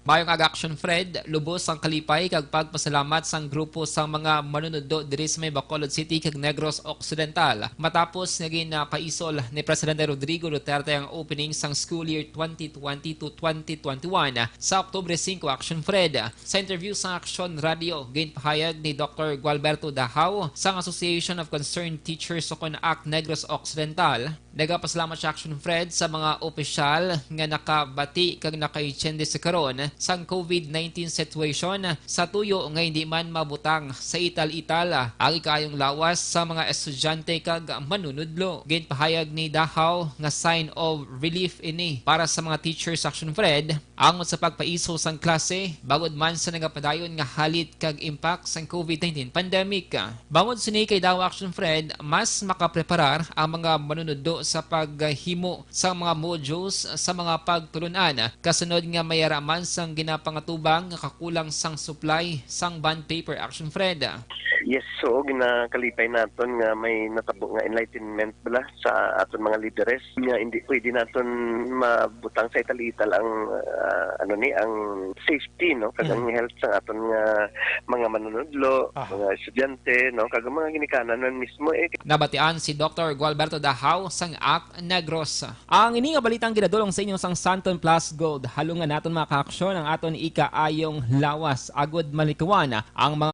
Mayong aga, Action Fred. Lubos ang kalipay kag pagpasalamat sang grupo sang mga manunudlo diri sa may Bacolod City kag Negros Occidental matapos nga ginapaisol ni Presidente Rodrigo Duterte ang opening sang school year twenty twenty to twenty twenty-one sa Oktubre singko, Action Fred. Sa interview sa Action Radio, ginpahayag ni Doktor Gualberto Dahao sang Association of Concerned Teachers o kon ACT Negros Occidental, nagapasalamat siya, Action Fred, sa mga opisyal nga nakabati kag nakaintindi sa karon sang covid nineteen situation, sa tuyo nga hindi man mabutang sa ital-ital ang ikaayong lawas sa mga estudyante kag manunudlo. Ginpahayag ni Dahao nga sign of relief ini para sa mga teachers, Action Fred, angot sa pagpaisol sang klase, bangod man sa nagapadayon nga halit kag impact sang covid nineteen pandemic. Bangod sini kay Dahao, Action Fred, mas makapreparar ang mga manunudlo sa paghimo sang mga modules sa mga pagtulon-an, kasunod nga may ara man sang ginapangatubang nga kakulang sang supply sang bond paper, Action Fred. Yes, so ginakalipay naton nga may natabo nga enlightenment bala sa aton mga lideres nga hindi pwede naton mabutang sa ital-ital ang, ah, ano ni, ang safety, no, kag ang Mm. health sa aton nga mga manunudlo, Aha. mga estudyante, no, kag ang mga ginikanan man mismo, eh. Nabatian si Doktor Gualberto Dahao sang ACT Negros. Ang ini nga balitang ginadul-ong sa inyo sang Santon Plus Gold. Halungan naton, mga kaaksyon, ang aton ikaayong lawas agud malikawan ang mga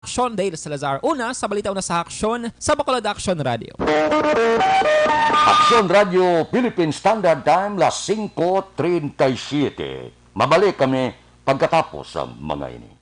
Aksyon, Dale Salazar. Una sa balita, una sa aksyon sa Bacolod Action Radio. Aksyon Radio, Philippine Standard Time, las singko treinta y siete. Mabalik kami pagkatapos sa mga ini.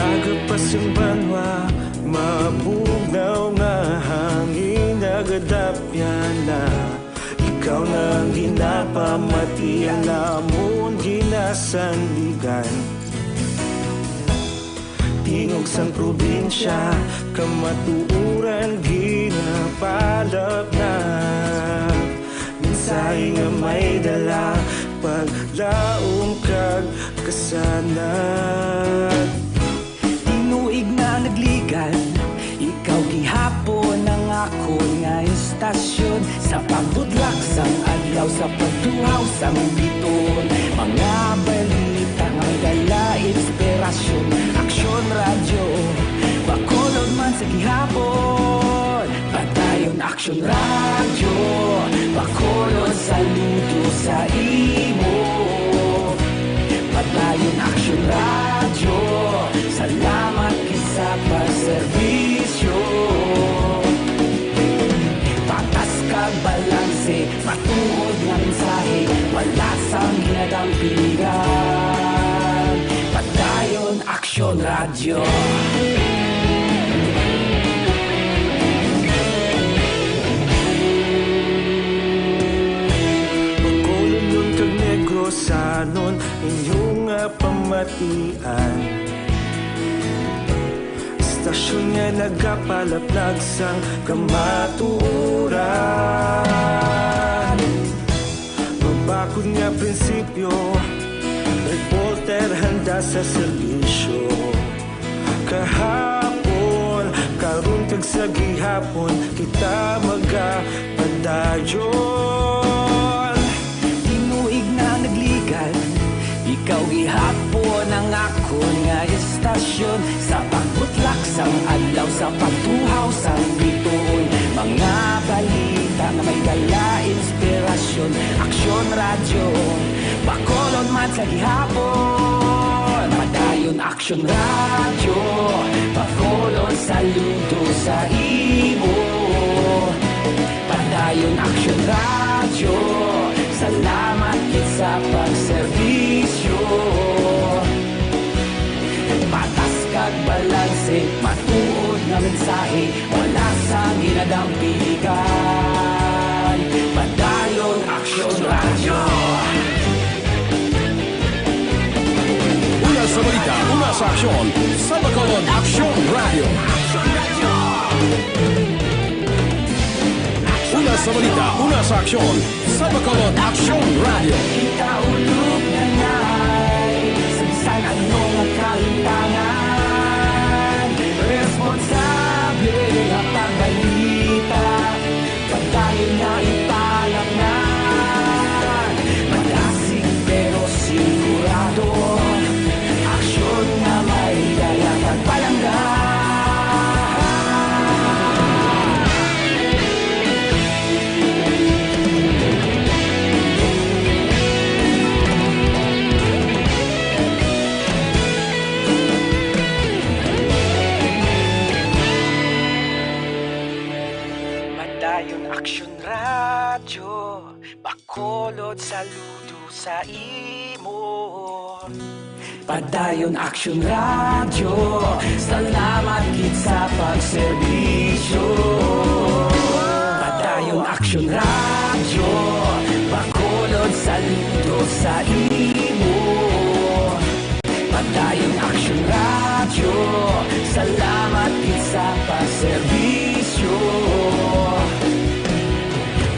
Aga pa sing banwa, mabugnaw nga hangin, nagadapyan na. Ikaw na ang ginapamati, ang namon ginasandigan. Tingog sang probinsya, kamatuoran ginapalapnag. Mensahe nga may dala, paglaom kag kasanag. Tinuig na nagligan, ikaw gihapon ang akon nga istasyon. Sa pagbudlak sang adlaw, sa pagtuhaw sang biton, mga balita nga dala inspirasyon. Aksyon Radyo, Bacolod man sa gihapon. Padayon Aksyon Radyo, Bacolod, saludo sa imo. Padayon Aksyon Radyo, salamat gid sa pagserbisyo. Patas kag balanse, Tuod nga mensahe, wala sang ginadampigan. Padayon Aksyon Radyo. Bacolodnon kag Negrosanon, inyo nga pamatian. Istasyon nga nagapalaplag sang kamatuoran. Mabakod nga prinsipyo, reporter handa sa serbisyo. Kahapon, karon, kag sa gihapon, kita magapadayon. Tinuig na nagligan, ikaw gihapon ang akon nga istasyon. Sa pagbutlak sang adlaw, sa pagtuhaw sang bituon, mga balita nga may dala inspirasyon. Aksyon Radyo, Bacolod man sa gihapon. Padayon Aksyon Radyo, Bacolod, saludo sa imo. Padayon Aksyon Radyo, salamat gid sa pagserbisyo. Patas kag balanse, matuod nga mensahe, wala sang ginadampigan. Padayon Aksyon Radyo. Una sa balita, una sa aksyon, sa Bacolod Aksyon Radyo. Una sa balita, una sa aksyon, sa Bacolod Aksyon Radyo. Kita ulog na ngay, sa bisan ano nga kalimtangan, responsable nga pagbalita. Padayon na ipalangnan, madasig pero sigurado, aksyon nga may dala kag palangga. Padayon Aksyon Radyo, Bacolod, saludo sa imo. Padayon Aksyon Radyo, salamat gid sa pagserbisyo. Padayon Aksyon Radyo, Bacolod, saludo sa imo. Padayon Aksyon Radyo, salamat gid sa pagserbisyo.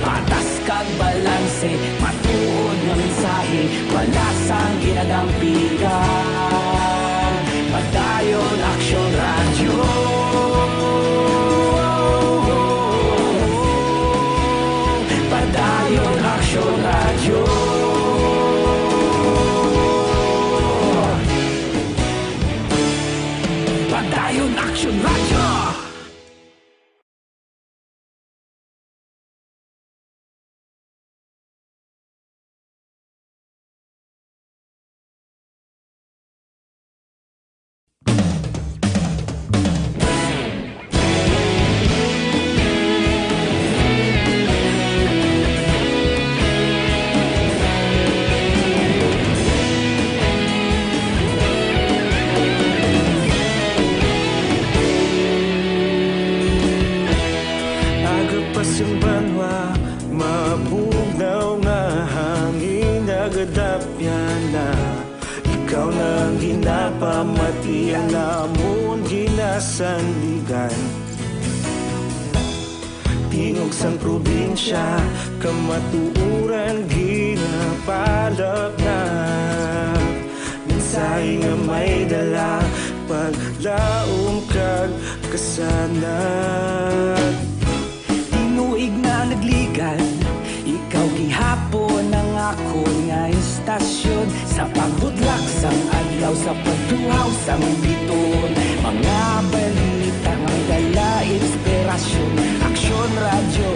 Patas kag balanse, matuod nga mensahe, wala sang ginadampigan. Padayon Aksyon Radyo. Padayon Aksyon Radyo. Padayon Aksyon Radyo. Aga pa sing banwa, mabugnaw nga hangin nagadapyan na. Ikaw na ang ginapamati, ang amon ginasandigan. Tingog sang probinsya, kamatuoran ginapalapnap. Mensahe nga may dala, paglaom kag kasanag. Tinuig na nagligan, ikaw gihapon ang akon nga istasyon. Sa pagbutlak sang adlaw, sa pagtuhaw sang bituon, mga balita nga may dala inspirasyon. Aksyon Radyo,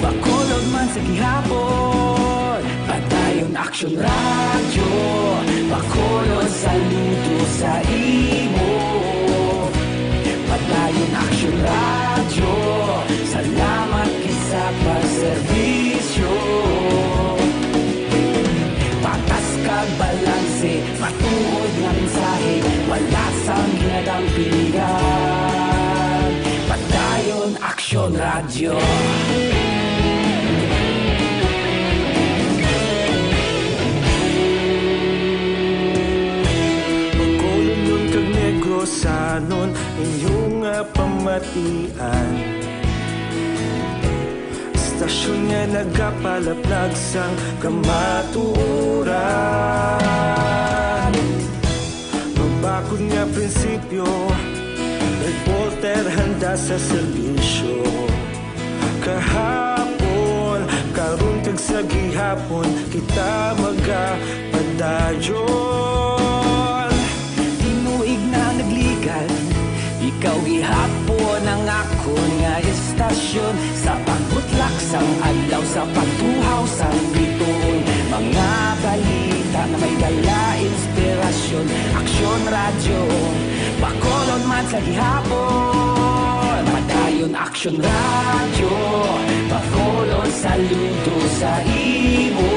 Bacolod man sa gihapon. Padayon Aksyon Radyo, Bacolod, saludo sa imo. Padayon Aksyon Radyo, salamat gid Sa pagserbisyo, patas kag balanse, matuod nga mensahe, wala sang ginadampingan. Padayon Aksyon Radyo. Bacolod kag Negrosanon, inyo nga pamatian. Estasyon nga nagapalaplag sang kamatuoran. Mabakod nga prinsipyo, reporter handa sa serbisyo. Kahapon, karon kag sa gihapon, kita magapadayon. Tinuig na nagligad, ikaw gihapon ang akon nga estasyon. Sa pagbutlak sang adlaw, sa pagtuhaw sang bituon, mga balita nga may dala inspirasyon. Aksyon Radyo, Bacolod man sa gihapon. Padayon Aksyon Radyo, Bacolod, saludo sa imo.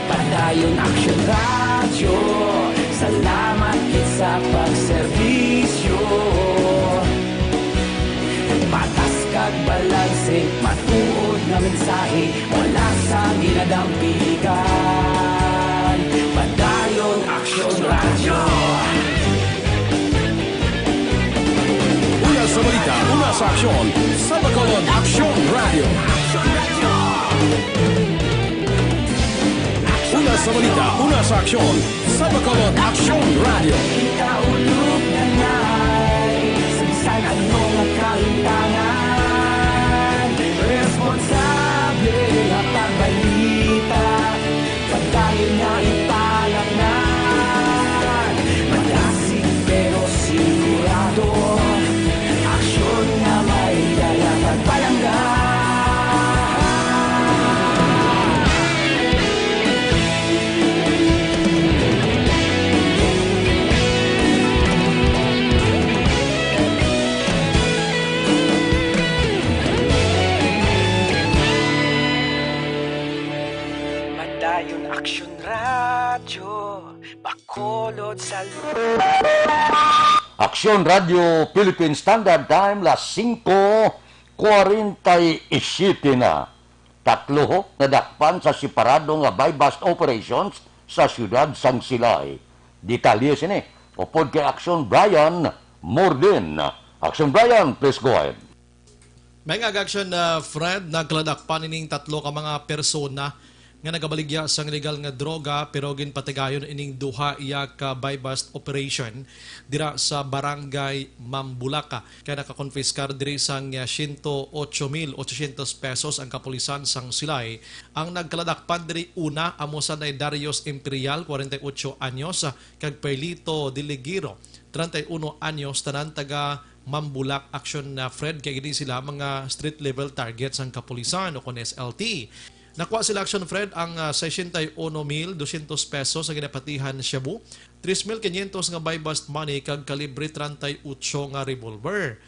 Padayon Aksyon Radyo, salamat gid sa pagserbisyo. Patas kag balanse, matuod nga mensahe, wala sang ginadampigan. Padayon Aksyon Radyo. Una sa balita, una sa aksyon, sa Bacolod Aksyon Radyo. Una sa balita, una sa aksyon, sa Bacolod Aksyon Radyo. Kita ulog na ngay, sa bisan ano nga kahintangan, responsable nga pagbalita, padayon nga ipalapngan. Madasig pero sigurado, aksyon nga may dala pagpalangga. Padayon Aksyon Radyo, Bacolod sa Aksyon Radyo Philippine Standard Time, las singko kwarenta y siete na. Tatlo nadakpan sa separado nga buy-bust operations sa siyudad sang Silay. Detalye sini upod kay Aksyon Brian Morden. Aksyon Brian, please go ahead. May nga aksyon, ah, Fred, nagkaladakpan ining tatlo ka mga persona nga nagabaligya sang illegal nga droga, pero ginpatigayon ining duha iya ka buy-bust operation dira sa Barangay Mambulaka. Kay nakakonfiskar diri sang, ah, siyento ocho mil ochocientos pesos ang kapulisan sang Silay. Ang nagkaladakpan diri una amo sanay Darius Imperial, kwarenta y ocho anyos, kag Perlito Diligiro, treinta y uno anyos, tanan taga Mambulak. Aksyon na, Fred, kay gini sila mga street level target sang kapulisan o kon S L T. Nakuha sila, Aksyon Fred, ang, ah, sesenta y uno mil dosyentos pesos nga ginapatihan shabu, tres mil quinientos nga buy-bust money, kag kalibre treinta y ocho nga revolver.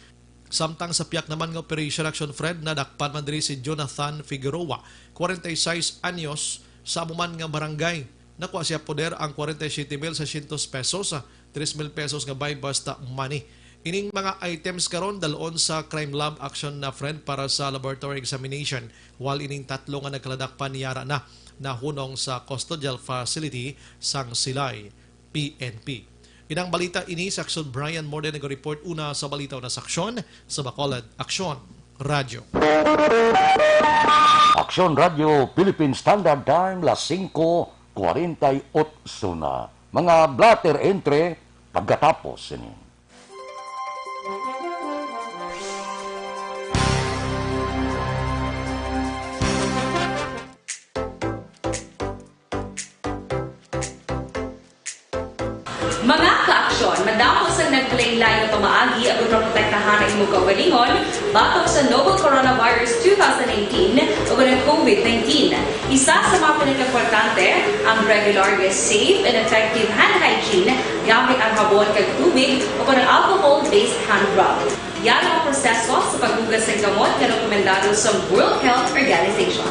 Samtang sa piyak naman nga operation, Aksyon Fred, nadakpan man diri si Jonathan Figueroa, kwarenta y seis anyos, sa amo man nga barangay. Nakuha siya poder ang kwarenta y siyete mil seiscientos pesos, tres mil pesos nga buy-bust money. Ining mga items karon dal-on sa Crime Lab, Aksyon na, Fred, para sa laboratory examination, while ining tatlo nga nagkaladakpan yara na nahunong sa custodial facility sang Silay P N P. Inang balita ini sa Aksyon. Brian Morden nag-report una sa balita, una sa aksyon, sa Bacolod Aksyon Radyo. Aksyon Radyo Philippine Standard Time, las singko kwarenta y otso na. Mga blotter entry pagkatapos sini. Mga kaaksyon, madamo sang naglain-lain nga pamaagi aron maprotektahan ang imong kaugalingon batok sa novel coronavirus two thousand nineteen o ang COVID nineteen. Isa sa mga pinakaimportante, ang regular nga safe and effective hand hygiene gamit ang habon kag tubig o kon ang alcohol-based hand rub. Yara ang proseso sa paghugas sang gamot nga rekomendado sa World Health Organization.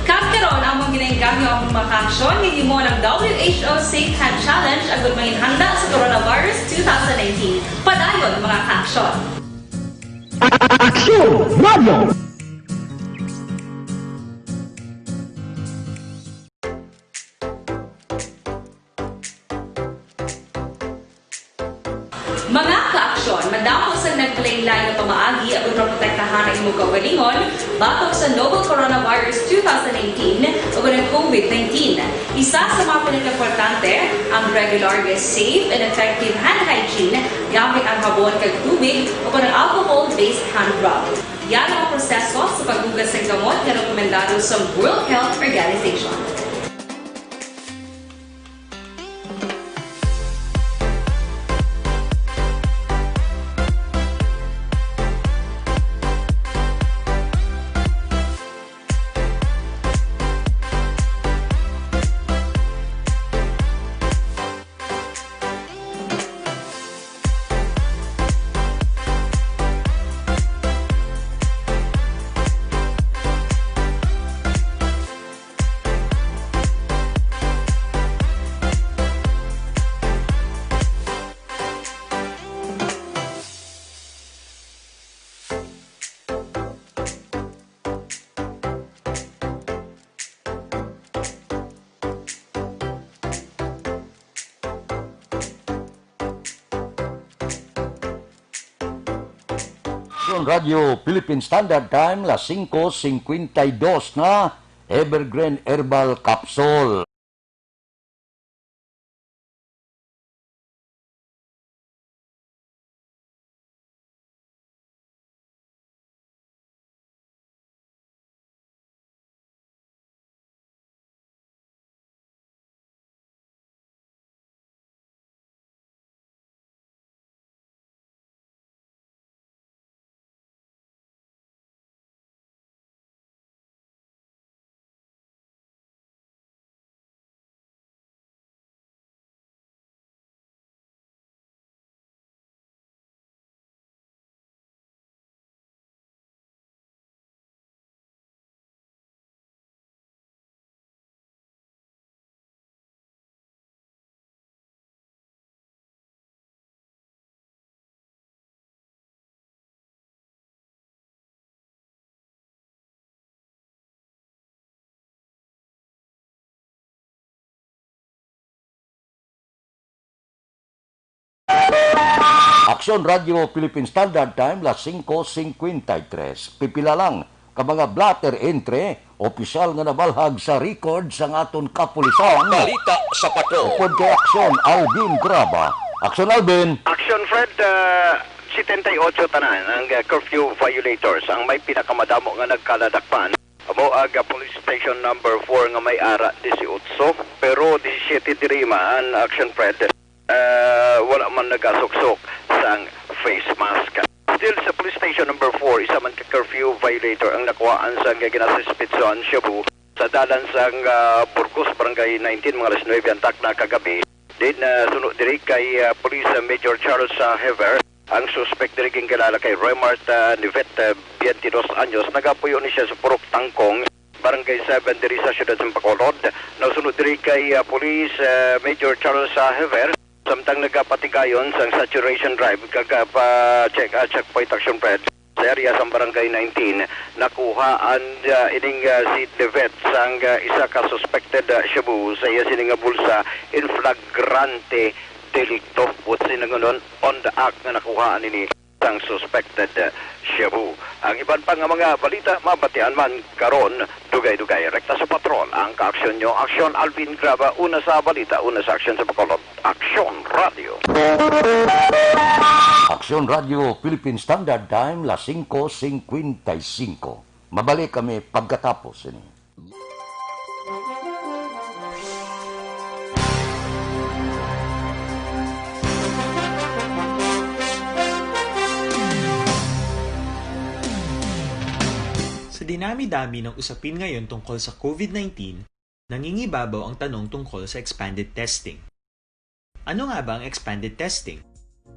Kag karon, among ginainggangyo ang mga kaaksyon nga gihimo ng W H O Safe Hand Challenge agud manginhanda sa coronavirus two thousand nineteen. Padayon, mga kaaksyon. Aksyon Radio! Mga kaaksyon, madamo sang naglain-lain nga pamaagi aron maprotektahan ang imong kaugalingon batok sa novel coronavirus two thousand nineteen o ang COVID nineteen. Isa sa mga pinakaimportante ang regular nga safe and effective hand hygiene gamit ang habon kag tubig o ang alcohol-based hand rub. Yara ang proseso sa paghugas sang gamot nga rekomendado sa World Health Organization. Radyo Philippine Standard Time, las singko singkwenta y dos na, Evergreen Herbal Capsule. Aksyon Radyo Philippine Standard Time, las singko singkwenta y tres. Pipila lang ka mga blotter entry, opisyal nga nabalhag sa record sang aton kapulisan. Balita sa Patrol. Upod kay Aksyon Alvin Graba. Aksyon Alvin. Aksyon Fred, ah, setenta y ocho tanan ang, ah, curfew violators ang may pinakamadamo nga nagkaladakpan. Amo ang, ah, police station number four nga may ara disiotso, pero disisiete diri man, Aksyon Fred. Ah, wala man nagasuksok sang face mask. Still sa Police Station Number four, isa man ka curfew violator ang nakuhaan sang ginasuspetsohan shabu sa dalan sang, ah, Burgos, Barangay nineteen, mga alas nuebe ang takna kagabi. Din, ah, suno diri kay, ah, Police, ah, Major Charles, ah, Hever, ang suspect diri ginkilala kay Remart, ah, Nivet, ah, twenty-dos anyos. Nagapuyo ni siya sa Purok Tangkong, Barangay seven diri sa siyudad sa Bacolod. Nasuno diri kay, ah, Police, ah, Major Charles, ah, Hever, samtang nagapatigayon sang saturation drive kag, ah, pa check, ah, checkpoint action pad sa area sang Barangay nineteen, nakuhaan, ah, ining, ah, si Devet sang, ah, isa ka suspected, ah, shabu sa iya sini nga bulsa in flagrante delicto. Buot silingon, on the act nga nakuhaan ini sang suspected, ah, shabu. Ang iban pa nga mga balita mabatian man karon dugay-dugay. Rekta sa patrol ang kaaksyon nyo. Aksyon Alvin Graba, una sa balita, una sa aksyon sa Bacolod. Aksyon Radio. Aksyon Radio, Philippine Standard Time, las singko singkwenta y singko. Mabalik kami pagkatapos ini. Sa dinami-dami ng usapin ngayon tungkol sa COVID nineteen, nangingibabaw ang tanong tungkol sa expanded testing. Ano nga ba ang expanded testing?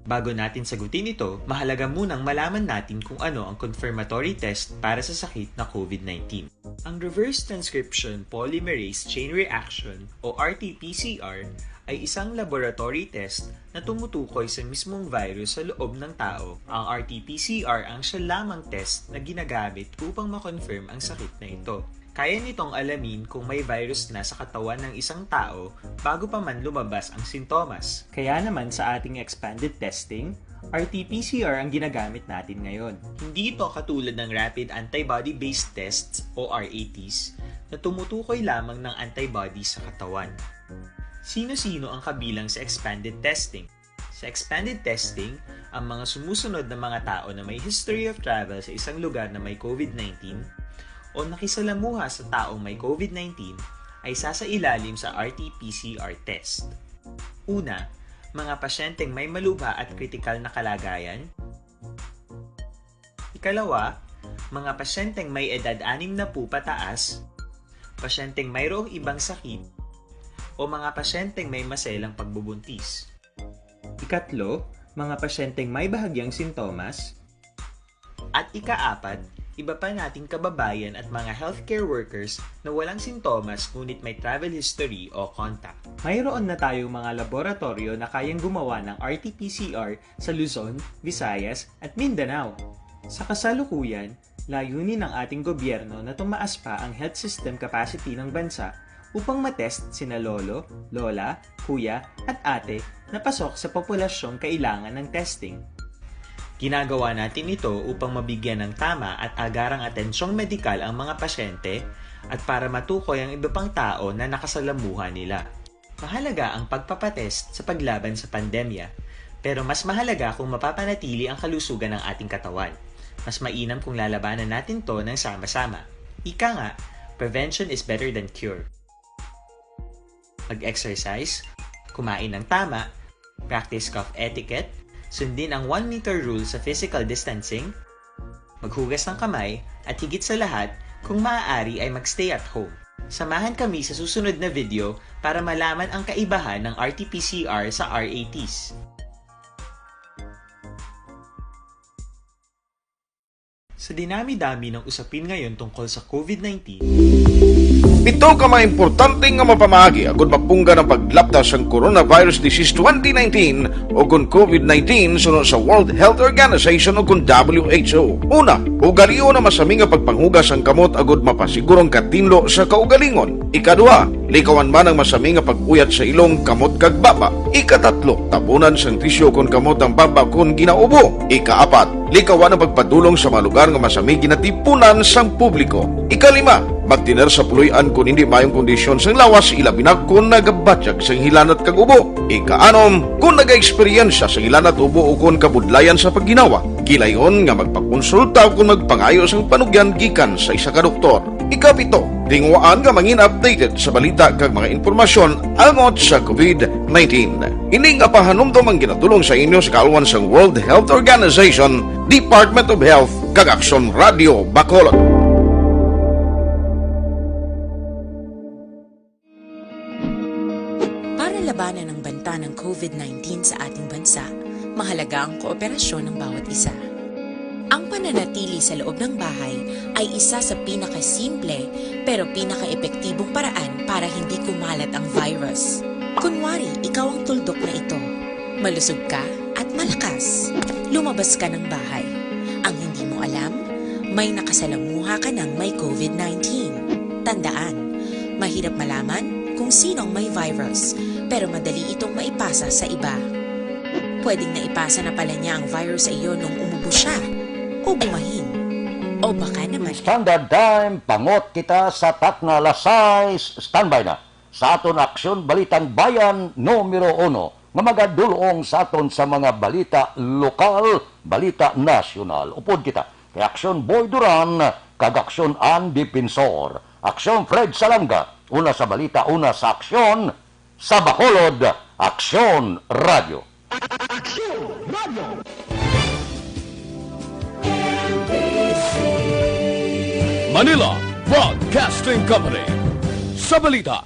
Bago natin sagutin ito, mahalaga munang malaman natin kung ano ang confirmatory test para sa sakit na COVID nineteen. Ang reverse transcription polymerase chain reaction o R T P C R ay isang laboratory test na tumutukoy sa mismong virus sa loob ng tao. Ang R T P C R ang siya lamang test na ginagamit upang ma-confirm ang sakit na ito. Kaya nitong alamin kung may virus na sa katawan ng isang tao bago pa man lumabas ang sintomas. Kaya naman sa ating expanded testing, R T P C R ang ginagamit natin ngayon. Hindi ito katulad ng rapid antibody-based tests o R A Ts na tumutukoy lamang ng antibody sa katawan. Sino-sino ang kabilang sa expanded testing? Sa expanded testing, ang mga sumusunod na mga tao na may history of travel sa isang lugar na may COVID nineteen o nakisalamuha sa taong may COVID nineteen ay sasailalim sa R T P C R test. Una, mga pasyenteng may malubha at kritikal na kalagayan. Ikalawa, mga pasyenteng may edad anim na po pataas, pasyenteng mayroong ibang sakit, o mga pasyenteng may maselang pagbubuntis. Ikatlo, mga pasyenteng may bahagyang sintomas. At ikaapat, iba pa nating kababayan at mga healthcare workers na walang sintomas ngunit may travel history o contact. Mayroon na tayong mga laboratoryo na kayang gumawa ng R T P C R sa Luzon, Visayas, at Mindanao. Sa kasalukuyan, layunin ng ating gobyerno na tumaas pa ang health system capacity ng bansa upang matest sina lolo, lola, kuya, at ate na pasok sa populasyong kailangan ng testing. Ginagawa natin ito upang mabigyan ng tama at agarang atensyong medikal ang mga pasyente at para matukoy ang iba pang tao na nakasalamuha nila. Mahalaga ang pagpapatest sa paglaban sa pandemya, pero mas mahalaga kung mapapanatili ang kalusugan ng ating katawan. Mas mainam kung lalabanan natin 'to ng sama-sama. Ika nga, prevention is better than cure. Mag-exercise, kumain ng tama, practice cough etiquette, sundin ang one meter rule sa physical distancing, maghugas ng kamay, at higit sa lahat, kung maaari ay mag-stay at home. Samahan kami sa susunod na video para malaman ang kaibahan ng R T P C R sa R A Ts. Sa dinami-dami ng usapin ngayon tungkol sa COVID nineteen, Pito ka mga importante nga mapamaagi agud mapunggan ang paglapta sang coronavirus disease twenty nineteen o kon COVID nineteen suno sa World Health Organization o kon W H O. Una, ugalion ang masami nga pagpanghugas sang kamot agud mapasiguro ang katinlo sa kaugalingon. Ikaduha, likawan man ang masami nga pag-uyat sa ilong, kamot kag baba. Ikatatlo, tabunan sang tisyu kon kamot ang baba kon ginaubo. Ikaapat, likawan ang pagpadulong sa mga lugar nga masami ginatipunan sang publiko. Ikalima, magtener sa puloy-an kon hindi maayong kondisyon sang lawas, ilabi na kon nagabatyag sang hilanat kag ubo. Ikaanom, kon nagaeksperyensya sang hilanat, ubo, o kon kabudlayan sa pagginawa. Kilayon nga magpakonsulta kon magpangayo sang panugyan gikan sa isa ka doktor. Ikapito, tinguhaan nga mangin updated sa balita kag mga impormasyon angot sa covid nineteen. Ini nga pahanumdom ang ginatulong sa inyo sa kaalwan sang World Health Organization, Department of Health, kag Aksyon Radio Bacolod. Para labanan ang banta ng covid nineteen sa ating bansa, mahalaga ang kooperasyon ng bawat isa. Ang pananatili sa loob ng bahay ay isa sa pinakasimple pero pinakaepektibong paraan para hindi kumalat ang virus. Kunwari, ikaw ang tuldok na ito. Malusog ka at malakas. Lumabas ka ng bahay. Ang hindi mo alam, may nakasalamuha ka ng may covid nineteen. Tandaan, mahirap malaman kung sino ang may virus, pero madali itong maipasa sa iba. Pwedeng naipasa na pala niya ang virus sa iyo nung umubo siya, o bumahin, o baka naman Standard Time, pangot kita sa takna alas sais, standby na. Sa aton Aksyon Balitang Bayan numero uno, nga magadulong sa aton sa mga balita lokal, balita nasyonal. Upod kita kay Aksyon Boy Duran kag Aksyon An Defensor, Aksyon Fred Salanga, una sa balita, una sa aksyon, sa Bacolod, Aksyon Radio. Aksyon Radio. Manila Broadcasting Company. Sa balita,